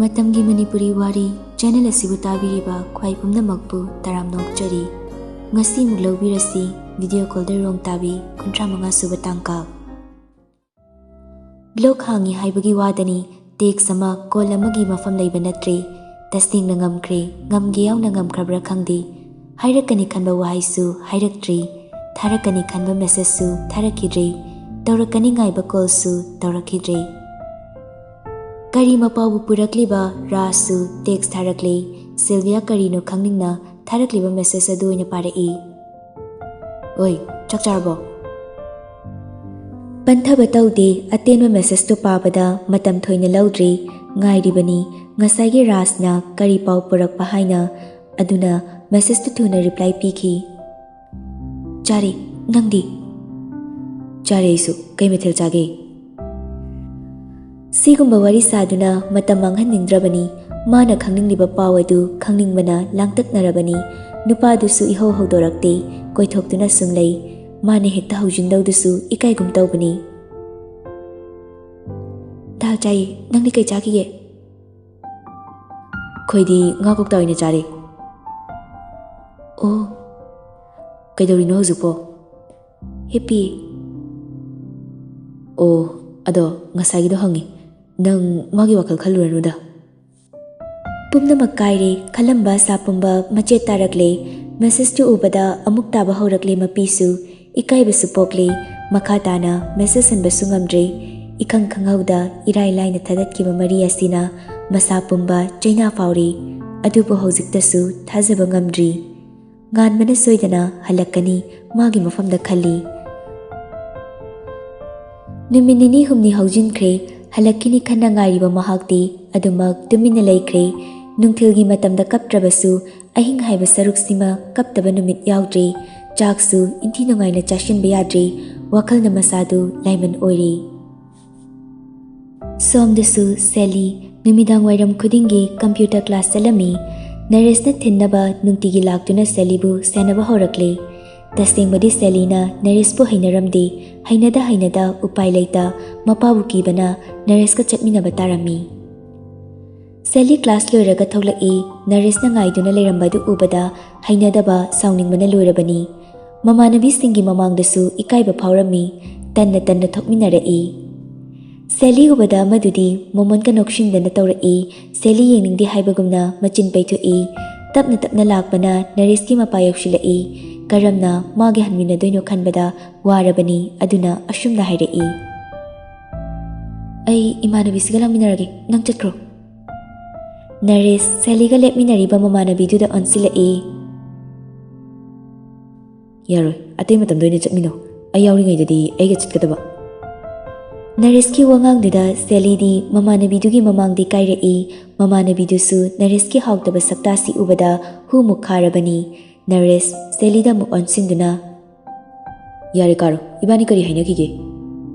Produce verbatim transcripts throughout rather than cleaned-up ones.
ꯃꯇꯝꯒꯤ ꯃꯅꯤꯄꯨꯔꯤ ꯋꯥꯔꯤ ꯆꯦꯅꯦꯜ ꯑꯁꯤꯕꯨ ꯇꯥꯕꯤꯔꯤꯕ ꯈ꯭ꯋꯥꯏ ꯄꯨꯝꯅꯃꯛꯄꯨ ꯇꯔꯥꯝꯅ ꯑꯣꯛꯆꯔꯤ꯫ ꯉꯁꯤ ꯑꯃꯨꯛ ꯂꯧꯕꯤꯔꯁꯤ ꯚꯤꯗꯤꯑꯣ ꯀꯣꯜꯗꯔ ꯔꯣꯡꯇꯥꯕꯤ ꯀꯨꯟꯊ꯭ꯔꯥ ꯃꯉꯥ ꯁꯨꯕ ꯇꯥꯡꯀꯛ꯫ ꯕ꯭ꯂꯣꯛ ꯍꯥꯡꯉꯤ ꯍꯥꯏꯕꯒꯤ ꯋꯥꯗꯅꯤ, ꯇꯦꯛꯁ ꯑꯃ ꯀꯣꯜ ꯑꯃꯒꯤ ꯃꯐꯝ ꯂꯩꯕ ꯅꯠꯇ꯭ꯔꯦ꯫ ꯇꯁꯦꯡꯅ ꯉꯝꯈ꯭ꯔꯦ, ꯉꯝꯒꯦ ꯌꯥꯎꯅ ꯉꯝꯈ꯭ꯔꯕ꯭ꯔꯥ ꯈꯪꯗꯦ꯫ ꯍꯥꯏꯔꯛꯀꯅꯤ ꯈꯟꯕ ꯋꯥꯍꯩꯁꯨ ꯍꯥꯏꯔꯛꯇ꯭ꯔꯦ, ꯊꯥꯔꯛꯀꯅꯤ ꯈꯟꯕ ꯃꯦꯁꯦꯖꯁꯨ ꯊꯥꯔꯛꯈꯤꯗ꯭ꯔꯦ, ꯇꯧꯔꯛꯀꯅꯤ ꯉꯥꯏꯕ ꯀꯣꯜꯁꯨ ꯇꯧꯔꯛꯈꯤꯗ꯭ꯔꯦ꯫ ꯀꯔꯤ ꯃꯄꯥꯎꯕꯨ ꯄꯨꯔꯛꯂꯤꯕ ꯔꯥꯖꯁꯨ ꯇꯦꯛꯁ ꯊꯥꯔꯛꯂꯦ꯫ ꯁꯤꯜꯚꯤꯌꯥ ꯀꯔꯤꯅꯣ ꯈꯪꯅꯤꯡꯅ ꯊꯥꯔꯛꯂꯤꯕ ꯃꯦꯁꯦꯖ ꯑꯗꯨ ꯑꯣꯏꯅ ꯄꯥꯔꯛꯏ꯫ "ꯑꯣꯏ, ꯆꯥꯛ ꯆꯥꯔꯕꯣ?" ꯄꯟꯊꯕ ꯇꯧꯗꯦ꯫ ꯑꯇꯦꯟꯕ ꯃꯦꯁꯦꯖꯇꯨ ꯄꯥꯕꯗ ꯃꯇꯝ ꯊꯣꯏꯅ ꯂꯧꯗ꯭ꯔꯤ꯫ ꯉꯥꯏꯔꯤꯕꯅꯤ ꯉꯁꯥꯏꯒꯤ ꯔꯥꯖꯅ ꯀꯔꯤ ꯄꯥꯎ ꯄꯨꯔꯛꯄ ꯍꯥꯏꯅ꯫ ꯑꯗꯨꯅ ꯃꯦꯁꯦꯖꯇꯨ ꯊꯨꯅ ꯔꯤꯄ꯭ꯂꯥꯏ ꯄꯤꯈꯤ꯫ "ꯆꯥꯔꯦ, ꯅꯪꯗꯤ?" "ꯆꯥꯔꯦ ꯑꯩꯁꯨ꯫ ꯀꯩ ꯃꯊꯦꯜ ꯆꯥꯒꯦ?" ꯁꯤꯒꯨꯝꯕ ꯋꯥꯔꯤ ꯁꯥꯗꯨꯅ ꯃꯇꯝ ꯃꯥꯡꯍꯟꯅꯤꯡꯗ꯭ꯔꯕꯅꯤ꯫ ꯃꯥꯅ ꯈꯪꯅꯤꯡꯂꯤꯕ ꯄꯥꯎ ꯑꯗꯨ ꯈꯪꯅꯤꯡꯕꯅ ꯂꯥꯡꯇꯛꯅꯔꯕꯅꯤ꯫ ꯅꯨꯄꯥꯗꯨꯁꯨ ꯏꯍꯧ ꯍꯧꯗꯣꯔꯛꯇꯦ, ꯀꯣꯏꯊꯣꯛꯇꯨꯅ ꯁꯨꯝ ꯂꯩ꯫ ꯃꯥꯅ ꯍꯦꯛꯇ ꯍꯧꯖꯤꯟꯗꯧꯗꯨꯁꯨ ꯏꯀꯥꯏꯒꯨꯝ ꯇꯧꯕꯅꯤ꯫ "ꯗꯥꯜ ꯆꯥꯏꯌꯦ, ꯅꯪꯗꯤ ꯀꯩ ꯆꯥꯈꯤꯒꯦ?" "ꯑꯩꯈꯣꯏꯗꯤ ꯉꯥ ꯀꯧꯇꯥ ꯑꯣꯏꯅ ꯆꯥꯔꯦ꯫" "ꯑꯣ, ꯀꯩꯗꯧꯔꯤꯅꯣ ꯍꯧꯖꯤꯛꯄꯣ?" "ꯍꯤꯞꯄꯤ꯫" "ꯑꯣ, ꯑꯗꯣ ꯉꯁꯥꯏꯒꯤꯗꯣ ꯍꯪꯉꯤ, ꯅꯪ ꯃꯥꯒꯤ ꯋꯥꯈꯜ ꯈꯜꯂꯨꯔꯅꯨꯗ꯫" ꯄꯨꯝꯅꯃꯛ ꯀꯥꯏꯔꯦ꯫ ꯈꯜꯂꯝꯕ ꯁꯥ ꯄꯨꯝꯕ ꯃꯆꯦꯠ ꯇꯥꯔꯛꯂꯦ꯫ ꯃꯦꯁꯦꯖꯇꯨ ꯎꯕꯗ ꯑꯃꯨꯛ ꯇꯥꯕ ꯍꯧꯔꯛꯂꯦ ꯃꯄꯤꯁꯨ꯫ ꯏꯀꯥꯏꯕꯁꯨ ꯄꯣꯛꯂꯦ꯫ ꯃꯈꯥ ꯇꯥꯅ ꯃꯦꯁꯦꯖ ꯍꯟꯕꯁꯨ ꯉꯝꯗ꯭ꯔꯦ꯫ ꯏꯈꯪ ꯈꯪꯍꯧꯗ ꯏꯔꯥꯏ ꯂꯥꯏꯅ ꯊꯥꯗꯠꯈꯤꯕ ꯃꯔꯤ ꯑꯁꯤꯅ ꯃꯁꯥ ꯄꯨꯝꯕ ꯆꯩꯅꯥ ꯐꯥꯎꯔꯤ꯫ ꯑꯗꯨꯕꯨ ꯍꯧꯖꯤꯛꯇꯁꯨ ꯊꯥꯖꯕ ꯉꯝꯗ꯭ꯔꯤ꯫ ꯉꯥꯟꯕꯅ ꯁꯣꯏꯗꯅ ꯍꯜꯂꯛꯀꯅꯤ ꯃꯥꯒꯤ ꯃꯐꯝꯗ ꯈꯜꯂꯤ꯫ ꯅꯨꯃꯤꯠ ꯅꯤꯅꯤ ꯍꯨꯝꯅꯤ ꯍꯧꯖꯤꯟꯈ꯭ꯔꯦ꯫ ꯍꯜꯂꯛꯈꯤꯅꯤ ꯈꯟꯅ ꯉꯥꯏꯔꯤꯕ ꯃꯍꯥꯛꯇꯤ ꯑꯗꯨꯃꯛ ꯇꯨꯃꯤꯟꯅ ꯂꯩꯈ꯭ꯔꯦ꯫ ꯅꯨꯡꯊꯤꯜꯒꯤ ꯃꯇꯝꯗ ꯀꯞꯇ꯭ꯔꯕꯁꯨ ꯑꯍꯤꯡ ꯍꯥꯏꯕ ꯁꯔꯨꯛꯁꯤꯃ ꯀꯞꯇꯕ ꯅꯨꯃꯤꯠ ꯌꯥꯎꯗ꯭ꯔꯦ꯫ ꯆꯥꯛꯁꯨ ꯏꯟꯊꯤ ꯅꯨꯡꯉꯥꯏꯅ ꯆꯥꯁꯤꯟꯕ ꯌꯥꯗ꯭ꯔꯦ꯫ ꯋꯥꯈꯜꯅ ꯃꯁꯥꯗꯨ ꯂꯥꯏꯃꯟ ꯑꯣꯏꯔꯦ꯫ ꯁꯣꯝꯗꯁꯨ ꯁꯦꯂꯤ ꯅꯨꯃꯤꯗꯥꯡ ꯋꯥꯏꯔꯝ ꯈꯨꯗꯤꯡꯒꯤ ꯀꯝꯄ꯭ꯌꯨꯇꯔ ꯀ꯭ꯂꯥꯁ ꯆꯠꯂꯝꯃꯤ꯫ ꯅꯔꯦꯁꯅ ꯊꯤꯟꯅꯕ ꯅꯨꯡꯇꯤꯒꯤ ꯂꯥꯛꯇꯨꯅ ꯁꯦꯂꯤꯕꯨ ꯁꯦꯟꯅꯕ ꯍꯧꯔꯛꯂꯦ꯫ ꯇꯁꯦꯡꯕꯗꯤ ꯁꯦꯂꯤꯅ ꯅꯔꯦꯁꯄꯨ ꯍꯩꯅꯔꯝꯗꯦ꯫ ꯍꯩꯅꯗ ꯍꯩꯅꯗ ꯎꯄꯥꯏ ꯂꯩꯇ ꯃꯄꯥꯕꯨ ꯀꯤꯕꯅ ꯅꯔꯦꯁꯀ ꯆꯠꯃꯤꯟꯅꯕ ꯇꯥꯔꯝꯃꯤ꯫ ꯁꯦꯂꯤ ꯀ꯭ꯂꯥꯁ ꯂꯣꯏꯔꯒ ꯊꯣꯛꯂꯛꯏ꯫ ꯅꯔꯦꯁꯅ ꯉꯥꯏꯗꯨꯅ ꯂꯩꯔꯝꯕ ꯑꯗꯨ ꯎꯕꯗ ꯍꯩꯅꯗꯕ, ꯁꯥꯎꯅꯤꯡꯕꯅ ꯂꯣꯏꯔꯕꯅꯤ꯫ ꯃꯃꯥꯟꯅꯕꯤꯁꯤꯡꯒꯤ ꯃꯃꯥꯡꯗꯁꯨ ꯏꯀꯥꯏꯕ ꯐꯥꯎꯔꯝꯃꯤ꯫ ꯇꯟꯅ ꯇꯟꯅ ꯊꯣꯛꯃꯤꯟꯅꯔꯛꯏ꯫ ꯁꯦꯂꯤ ꯎꯕꯗ ꯑꯃꯗꯨꯗꯤ ꯃꯣꯃꯣꯟꯒ ꯅꯣꯛꯁꯤꯟꯗꯅ ꯇꯧꯔꯛꯏ꯫ ꯁꯦꯂꯤ ꯌꯦꯡꯅꯤꯡꯗꯦ ꯍꯥꯏꯕꯒꯨꯝꯅ ꯃꯆꯤꯟ ꯄꯩꯊꯣꯛꯏ꯫ ꯇꯞꯅ ꯇꯞꯅ ꯂꯥꯛꯄꯅ ꯅꯔꯦꯁꯀꯤ ꯃꯄꯥ ꯌꯧꯁꯤꯜꯂꯛꯏ꯫ ꯀꯔꯝꯅ ꯃꯥꯒ ꯍꯟꯃꯤꯟꯅꯗꯣꯏꯅꯣ ꯈꯟꯕꯗ ꯋꯥꯔꯕꯅꯤ꯫ ꯑꯗꯨꯅ ꯑꯁꯨꯝꯅ ꯍꯥꯏꯔꯛꯏ, "ꯑꯩ ꯏꯃꯥꯟꯅꯕꯤꯁꯤꯒ ꯂꯥꯛꯃꯤꯟꯅꯔꯒꯦ, ꯅꯪ ꯆꯠꯈ꯭ꯔꯣ"꯫ ꯅꯔꯦꯁ ꯁꯦꯂꯤꯒ ꯂꯦꯞꯃꯤꯟꯅꯔꯤꯕ ꯃꯃꯥꯟꯅꯕꯤꯗꯨꯗ ꯑꯣꯟꯁꯤꯜꯂꯛꯏ꯫ "ꯌꯥꯔꯣꯏ, ꯑꯇꯩ ꯃꯇꯝꯗ ꯑꯣꯏꯅ ꯆꯠꯃꯤꯟꯅꯧ, ꯑꯩ ꯌꯥꯎꯔꯤꯉꯩꯗꯗꯤ ꯑꯩꯒ ꯆꯠꯀꯗꯕ"꯫ ꯅꯔꯦꯁꯀꯤ ꯋꯥꯉꯥꯡꯗꯨꯗ ꯁꯦꯂꯤꯗꯤ ꯃꯃꯥꯟꯅꯕꯤꯗꯨꯒꯤ ꯃꯃꯥꯡꯗ ꯏꯀꯥꯏꯔꯛꯏ꯫ ꯃꯃꯥꯟꯅꯕꯤꯗꯨꯁꯨ ꯅꯔꯦꯁꯀꯤ ꯍꯥꯎꯇꯕ ꯁꯛꯇꯥꯁꯤ ꯎꯕꯗ ꯍꯨ ꯃꯨꯛ ꯈꯥꯔꯕꯅꯤ꯫ ꯅꯔꯦꯁ ꯁꯦꯂꯤꯗ ꯑꯃꯨꯛ ꯑꯣꯟꯁꯤꯟꯗꯨꯅ, "ꯌꯥꯔꯦ, ꯀꯥꯔꯣ, ꯏꯕꯥꯅꯤ ꯀꯔꯤ ꯍꯥꯏꯅꯈꯤꯒꯦ?"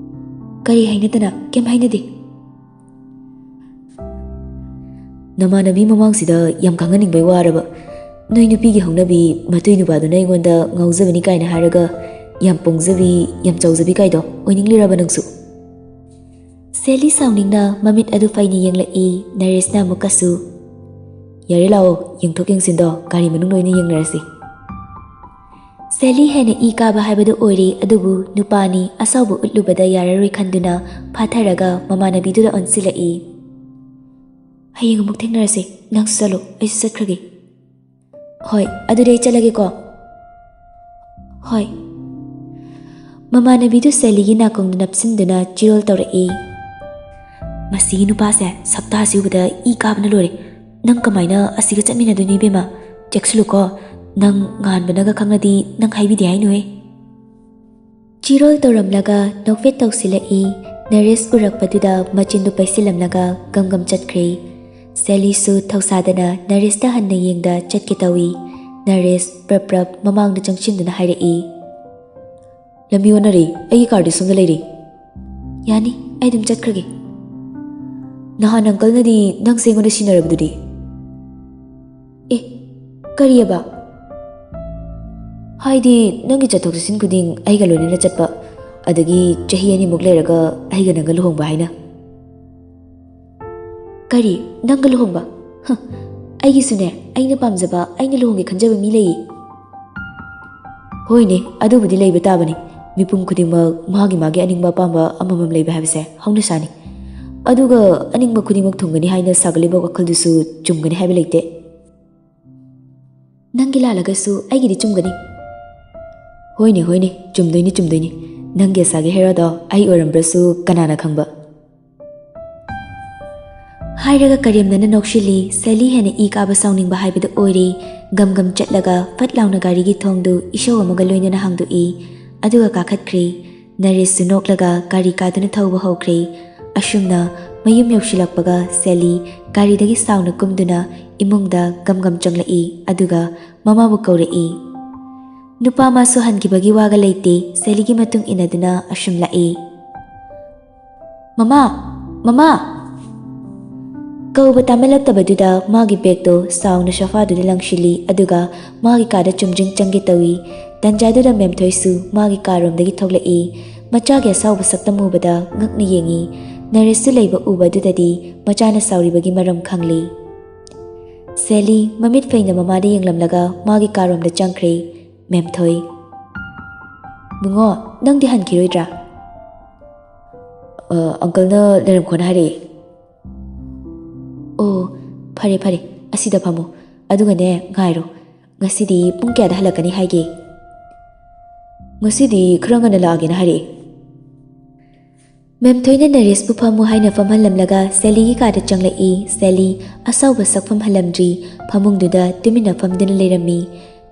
"ꯀꯔꯤ ꯍꯥꯏꯅꯗꯅ? ꯀꯩꯝ ꯍꯥꯏꯅꯗꯦ"꯫ "ꯅꯃꯥꯟꯅꯕꯤ ꯃꯃꯥꯡꯁꯤꯗ ꯌꯥꯝ ꯈꯪꯍꯟꯅꯤꯡꯕꯩ ꯋꯥꯔꯕ? ꯅꯣꯏ ꯅꯨꯄꯤꯒꯤ ꯍꯧꯅꯕꯤ, ꯃꯇꯨꯏ ꯅꯨꯄꯥꯗꯨꯅ ꯑꯩꯉꯣꯟꯗ ꯉꯥꯎꯖꯕꯅꯤ ꯀꯥꯏꯅ ꯍꯥꯏꯔꯒ ꯌꯥꯝ ꯄꯣꯡꯖꯕꯤ, ꯌꯥꯝ ꯆꯥꯎꯖꯕꯤ ꯀꯥꯏꯗꯣ ꯑꯣꯏꯅꯤꯡꯂꯤꯔꯕ ꯅꯪꯁꯨ?" ꯁꯦꯂꯤ ꯁꯥꯎꯅꯤꯡꯅ ꯃꯃꯤꯠ ꯑꯗꯨ ꯐꯩꯅ ꯌꯦꯡꯂꯛꯏ꯫ ꯅꯔꯦꯁꯅ ꯑꯃꯨꯛꯀꯁꯨ, "ꯌꯥꯔꯦ, ꯂꯥꯛꯑꯣ, ꯌꯦꯡꯊꯣꯛ ꯌꯦꯡꯁꯤꯟꯗꯣ ꯒꯥꯔꯤ ꯃꯅꯨꯡꯗ ꯑꯣꯏꯅ ꯌꯦꯡꯅꯔꯁꯤ"꯫ ꯁꯦꯂꯤ ꯍꯦꯟꯅ ꯏ ꯀꯥꯕ ꯍꯥꯏꯕꯗꯨ ꯑꯣꯏꯔꯦ, ꯑꯗꯨꯕꯨ ꯅꯨꯄꯥꯅꯤ, ꯑꯁꯥꯎꯕ ꯎꯠꯂꯨꯕꯗ ꯌꯥꯔꯔꯣꯏ ꯈꯟꯗꯨꯅ ꯐꯥꯊꯔꯒ ꯃꯃꯥꯟꯅꯕꯤꯗꯨꯗ ꯑꯣꯟꯁꯤꯜꯂꯛꯏ꯫ "ꯍꯌꯦꯡ ꯑꯃꯨꯛ ꯊꯦꯡꯅꯔꯁꯦ, ꯅꯪꯁꯨ ꯆꯠꯂꯣ, ꯑꯩꯁꯨ ꯆꯠꯈ꯭ꯔꯒꯦ"꯫ "ꯍꯣꯏ, ꯑꯗꯨꯗꯤ ꯑꯩ ꯆꯠꯂꯒꯦꯀꯣ"꯫ "ꯍꯣꯏ"꯫ ꯃꯃꯥꯟꯅꯕꯤꯗꯨ ꯁꯦꯂꯤꯒꯤ ꯅꯥꯀꯣꯡꯗ ꯅꯞꯁꯤꯟꯗꯨꯅ ꯆꯤꯔꯣꯜ ꯇꯧꯔꯛꯏ꯫ "ꯃꯁꯤꯒꯤ ꯅꯨꯄꯥꯁꯦ ꯁꯛꯇꯥꯁꯤ ꯎꯕꯗ ꯏ ꯀꯥꯕꯅ ꯂꯣꯏꯔꯦ꯫ ꯅꯪ ꯀꯃꯥꯏꯅ ꯑꯁꯤꯒ ꯆꯠꯃꯤꯟꯅꯗꯣꯏꯅꯣ ꯏꯕꯦꯝꯃ? ꯆꯦꯛꯁꯤꯜꯂꯨꯀꯣ, ꯅꯪ ꯉꯥꯟꯕꯅꯒ ꯈꯪꯉꯗꯤ ꯅꯪ ꯍꯥꯏꯕꯤꯗꯦ ꯍꯥꯏꯅꯨꯍꯦ"꯫ ꯆꯤꯔꯣꯜ ꯇꯧꯔꯝꯂꯒ ꯅꯣꯛꯐꯦꯠ ꯇꯧꯁꯤꯜꯂꯛꯏ꯫ ꯅꯔꯦꯁ ꯎꯔꯛꯄꯗꯨꯗ ꯃꯆꯤꯟꯗꯨ ꯄꯩꯁꯤꯜꯂꯝꯂꯒ ꯒꯝ ꯒꯝ ꯆꯠꯈ꯭ꯔꯦ꯫ ꯁꯦꯂꯤꯁꯨ ꯊꯧꯁꯥꯗꯅ ꯅꯔꯦꯁꯇ ꯍꯟꯅ ꯌꯦꯡꯗ ꯆꯠꯀꯦ ꯇꯧꯏ꯫ ꯅꯔꯦꯁ ꯄ꯭ꯔꯞ ꯄ꯭ꯔꯞ ꯃꯃꯥꯡꯗ ꯆꯪꯁꯤꯟꯗꯨꯅ ꯍꯥꯏꯔꯛꯏ, "ꯂꯝꯕꯤ ꯑꯣꯟꯅꯔꯦ, ꯑꯩꯒꯤ ꯀꯥꯔꯗꯤ ꯁꯣꯝꯗ ꯂꯩꯔꯦ"꯫ "ꯌꯥꯅꯤ, ꯑꯩ ꯑꯗꯨꯝ ꯆꯠꯈ꯭ꯔꯒꯦ"꯫ "ꯅꯍꯥꯟ ꯑꯪꯀꯜꯅꯗꯤ ꯅꯪꯁꯦ ꯑꯩꯉꯣꯟꯗ ꯁꯤꯟꯅꯔꯕꯗꯨꯗꯤ?" "ꯑꯦ, ꯀꯔꯤꯑꯕ?" "ꯍꯥꯏꯗꯤ, ꯅꯪꯒꯤ ꯆꯠꯊꯣꯛ ꯆꯠꯁꯤꯟ ꯈꯨꯗꯤꯡ ꯑꯩꯒ ꯂꯣꯏꯅꯅ ꯆꯠꯄ, ꯑꯗꯒꯤ ꯆꯍꯤ ꯑꯅꯤꯃꯨꯛ ꯂꯩꯔꯒ ꯑꯩꯒ ꯅꯪꯒ ꯂꯨꯍꯣꯡꯕ ꯍꯥꯏꯅ"꯫ "ꯀꯔꯤ? ꯅꯪꯒ ꯂꯨꯍꯣꯡꯕ? ꯍ, ꯑꯩꯒꯤꯁꯨꯅꯦ, ꯑꯩꯅ ꯄꯥꯝꯖꯕ, ꯑꯩꯅ ꯂꯨꯍꯣꯡꯒꯦ ꯈꯟꯖꯕ ꯃꯤ ꯂꯩꯌꯦ꯫" "ꯍꯣꯏꯅꯦ, ꯑꯗꯨꯕꯨꯗꯤ ꯂꯩꯕ ꯇꯥꯕꯅꯤ꯫ ꯃꯤꯄꯨꯝ ꯈꯨꯗꯤꯡꯃꯛ ꯃꯥꯒꯤ ꯃꯥꯒꯤ ꯑꯅꯤꯡꯕ ꯑꯄꯥꯝꯕ ꯑꯃꯃꯝ ꯂꯩꯕ ꯍꯥꯏꯕꯁꯦ ꯍꯧꯅꯁꯥꯅꯤ꯫ ꯑꯗꯨꯒ ꯑꯅꯤꯡꯕ ꯈꯨꯗꯤꯡꯃꯛ ꯊꯨꯡꯒꯅꯤ ꯍꯥꯏꯅ ꯁꯥꯒꯠꯂꯤꯕ ꯋꯥꯈꯜꯗꯨꯁꯨ ꯆꯨꯝꯒꯅꯤ ꯍꯥꯏꯕ ꯂꯩꯇꯦ꯫ ꯅꯪꯒꯤ ꯂꯥꯜꯂꯒꯁꯨ ꯑꯩꯒꯤꯗꯤ ꯆꯨꯝꯒꯅꯤ꯫" "ꯍꯣꯏꯅꯦ, ꯍꯣꯏꯅꯦ, ꯆꯨꯝꯗꯣꯏꯅꯤ, ꯆꯨꯝꯗꯣꯏꯅꯤ꯫ ꯅꯪꯒꯤ ꯑꯁꯥꯒꯤ ꯍꯦꯔꯣꯗꯣ ꯑꯩ ꯑꯣꯏꯔꯝꯕ꯭ꯔꯁꯨ ꯀꯅꯥꯅ ꯈꯪꯕ?" ꯍꯥꯏꯔꯒ ꯀꯔꯦꯝꯅꯅ ꯅꯣꯛꯁꯤꯜꯂꯤ꯫ ꯁꯦꯂꯤ ꯍꯦꯟꯅ ꯏ ꯀꯥꯕ ꯁꯥꯎꯅꯤꯡꯕ ꯍꯥꯏꯕꯗꯨ ꯑꯣꯏꯔꯦ꯫ ꯒꯝ ꯒꯝ ꯆꯠꯂꯒ ꯐꯠ ꯂꯥꯎꯅ ꯒꯥꯔꯤꯒꯤ ꯊꯣꯡꯗꯨ ꯏꯁꯧ ꯑꯃꯒ ꯂꯣꯏꯅꯅ ꯍꯥꯡꯗꯣꯛꯏ꯫ ꯑꯗꯨꯒ ꯀꯥꯈꯠꯈ꯭ꯔꯦ꯫ ꯅꯔꯦꯁꯁꯨ ꯅꯣꯛꯂꯒ ꯒꯥꯔꯤ ꯀꯥꯗꯨꯅ ꯊꯧꯕ ꯍꯧꯈ꯭ꯔꯦ꯫ ꯑꯁꯨꯝꯅ ꯃꯌꯨꯝ ꯌꯧꯁꯤꯜꯂꯛꯄꯒ ꯁꯦꯂꯤ ꯒꯥꯔꯤꯗꯒꯤ ꯁꯥꯎꯅ ꯀꯨꯝꯗꯨꯅ ꯏꯃꯨꯡꯗ ꯒꯝ ꯒꯝ ꯆꯪꯂꯛꯏ꯫ ꯑꯗꯨꯒ ꯃꯃꯥꯕꯨ ꯀꯧꯔꯛꯏ꯫ ꯅꯨꯄꯥ ꯃꯥꯁꯨ ꯍꯟꯈꯤꯕꯒꯤ ꯋꯥꯒ ꯂꯩꯇꯦ, ꯁꯦꯂꯤꯒꯤ ꯃꯇꯨꯡ ꯏꯟꯅꯗꯨꯅ ꯑꯁꯨꯝ ꯂꯥꯛꯏ꯫ "ꯃꯃꯥ! ꯃꯃꯥ!" ꯀꯧꯕ ꯇꯥꯃꯜꯂꯛꯇꯕꯗꯨꯗ ꯃꯥꯒꯤ ꯕꯦꯒꯇꯣ ꯁꯥꯎꯅ ꯁꯣꯐꯥꯗꯨꯗ ꯂꯪꯁꯤꯜꯂꯤ, ꯑꯗꯨꯒ ꯃꯥꯒꯤ ꯀꯥꯗ ꯆꯨꯝꯗ꯭ꯔꯤꯡ ꯆꯪꯒꯦ ꯇꯧꯏ꯫ ꯇꯟꯖꯥꯗꯨꯗ ꯃꯦꯝꯊꯣꯏꯁꯨ ꯃꯥꯒꯤ ꯀꯥꯔꯣꯝꯗꯒꯤ ꯊꯣꯛꯂꯛꯏ꯫ ꯃꯆꯥꯒꯤ ꯑꯁꯥꯎꯕ ꯁꯛꯇꯝ ꯎꯕꯗ ꯉꯛꯅ ꯌꯦꯡꯏ꯫ ꯅꯔꯦꯁꯁꯨ ꯂꯩꯕ ꯎꯕꯗꯨꯗꯗꯤ ꯃꯆꯥꯅ ꯁꯥꯎꯔꯤꯕꯒꯤ ꯃꯔꯝ ꯈꯪꯂꯤ꯫ ꯁꯦꯂꯤ ꯃꯃꯤꯠ ꯐꯩꯅ ꯃꯃꯥꯗ ꯌꯦꯡꯂꯝꯂꯒ ꯃꯥꯒꯤ ꯀꯥꯔꯣꯝꯗ ꯆꯪꯈ꯭ꯔꯦ꯫ ꯃꯦꯝꯊꯣꯏ꯫ "ꯕꯨꯡꯉꯣ, ꯅꯪꯗꯤ ꯍꯟꯈꯤꯔꯣꯏꯗ꯭ꯔꯥ?" "ꯑ, ꯑꯪꯀꯜꯅ ꯂꯩꯔꯝꯈꯣꯅ ꯍꯥꯏꯔꯛꯑꯦ꯫" "ꯑꯣ, ꯐꯔꯦ ꯐꯔꯦ, ꯑꯁꯤꯗ ꯐꯝꯃꯣ꯫ ꯑꯗꯨꯒꯅꯦ, ꯉꯥꯏꯔꯣ꯫ ꯉꯁꯤꯗꯤ ꯄꯨꯡ ꯀꯌꯥꯗ ꯍꯜꯂꯛꯀꯅꯤ ꯍꯥꯏꯒꯦ?" "ꯉꯁꯤꯗꯤ ꯈꯔ ꯉꯟꯅ ꯂꯥꯛꯑꯒꯦꯅ ꯍꯥꯏꯔꯛꯑꯦ꯫" ꯃꯦꯝꯊꯣꯏꯅ ꯅꯔꯦꯁꯄꯨ ꯐꯝꯃꯨ ꯍꯥꯏꯅ ꯐꯝꯍꯜꯂꯝꯂꯒ ꯁꯦꯂꯤꯒꯤ ꯀꯥꯗ ꯆꯪꯂꯛꯏ꯫ ꯁꯦꯂꯤ ꯑꯁꯥꯎꯕ ꯁꯛꯐꯝ ꯍꯜꯂꯝꯗ꯭ꯔꯤ, ꯐꯃꯨꯡꯗꯨꯗ ꯇꯨꯃꯤꯟꯅ ꯐꯝꯗꯨꯅ ꯂꯩꯔꯝꯃꯤ꯫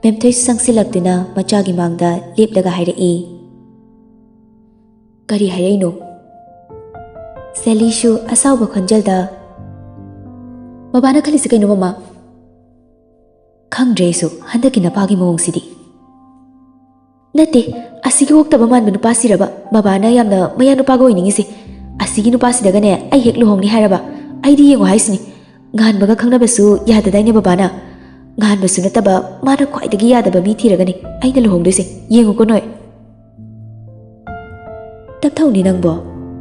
ꯃꯦꯝꯊꯣꯏꯁꯨ ꯆꯪꯁꯤꯜꯂꯛꯇꯨꯅ ꯃꯆꯥꯒꯤ ꯃꯥꯡꯗ ꯂꯦꯞꯂꯒ ꯍꯥꯏꯔꯛꯏ꯫ "ꯀꯔꯤ ꯍꯥꯏꯔꯛꯏꯅꯣ?" ꯁꯦꯂꯤꯁꯨ ꯑꯁꯥꯎꯕ ꯈꯣꯟꯖꯦꯜꯗ, "ꯕꯕꯥꯅ ꯈꯜꯂꯤꯁꯦ ꯀꯩꯅꯣ, ꯃꯃꯥ?" "ꯈꯪꯗ꯭ꯔꯦ ꯑꯩꯁꯨ ꯍꯟꯗꯛꯀꯤ ꯅꯄꯥꯒꯤ ꯃꯑꯣꯡꯁꯤꯗꯤ꯫" "ꯅꯠꯇꯦ, ꯑꯁꯤꯒꯤ ꯑꯣꯛꯇꯕ ꯃꯥꯟꯕ ꯅꯨꯄꯥꯁꯤꯔꯕ ꯕꯕꯥꯅ ꯌꯥꯝꯅ ꯃꯌꯥ ꯅꯨꯄꯥꯒ ꯑꯣꯏꯅꯤꯡꯉꯤꯁꯦ? ꯑꯁꯤꯒꯤ ꯅꯨꯄꯥꯁꯤꯗꯒꯅꯦ ꯑꯩ ꯍꯦꯛ ꯂꯨꯍꯣꯡꯅꯤ ꯍꯥꯏꯔꯕ? ꯑꯩꯗꯤ ꯌꯦꯡꯉꯣ ꯍꯥꯏꯁꯤꯅꯤ, ꯉꯥꯟꯕꯒ ꯈꯪꯅꯕꯁꯨ ꯌꯥꯗꯗꯥꯏꯅꯦ ꯕꯕꯥꯅ? ꯉꯥꯟꯕꯁꯨ ꯅꯠꯇꯕ ꯃꯥꯅ ꯈ꯭ꯋꯥꯏꯗꯒꯤ ꯌꯥꯗꯕ ꯃꯤ ꯊꯤꯔꯒꯅꯤ ꯑꯩꯅ ꯂꯨꯍꯣꯡꯗꯣꯏꯁꯦ, ꯌꯦꯡꯉꯨꯀꯣ ꯅꯣꯏ꯫" "ꯇꯞꯊꯧꯅꯦ ꯅꯪꯕꯣ,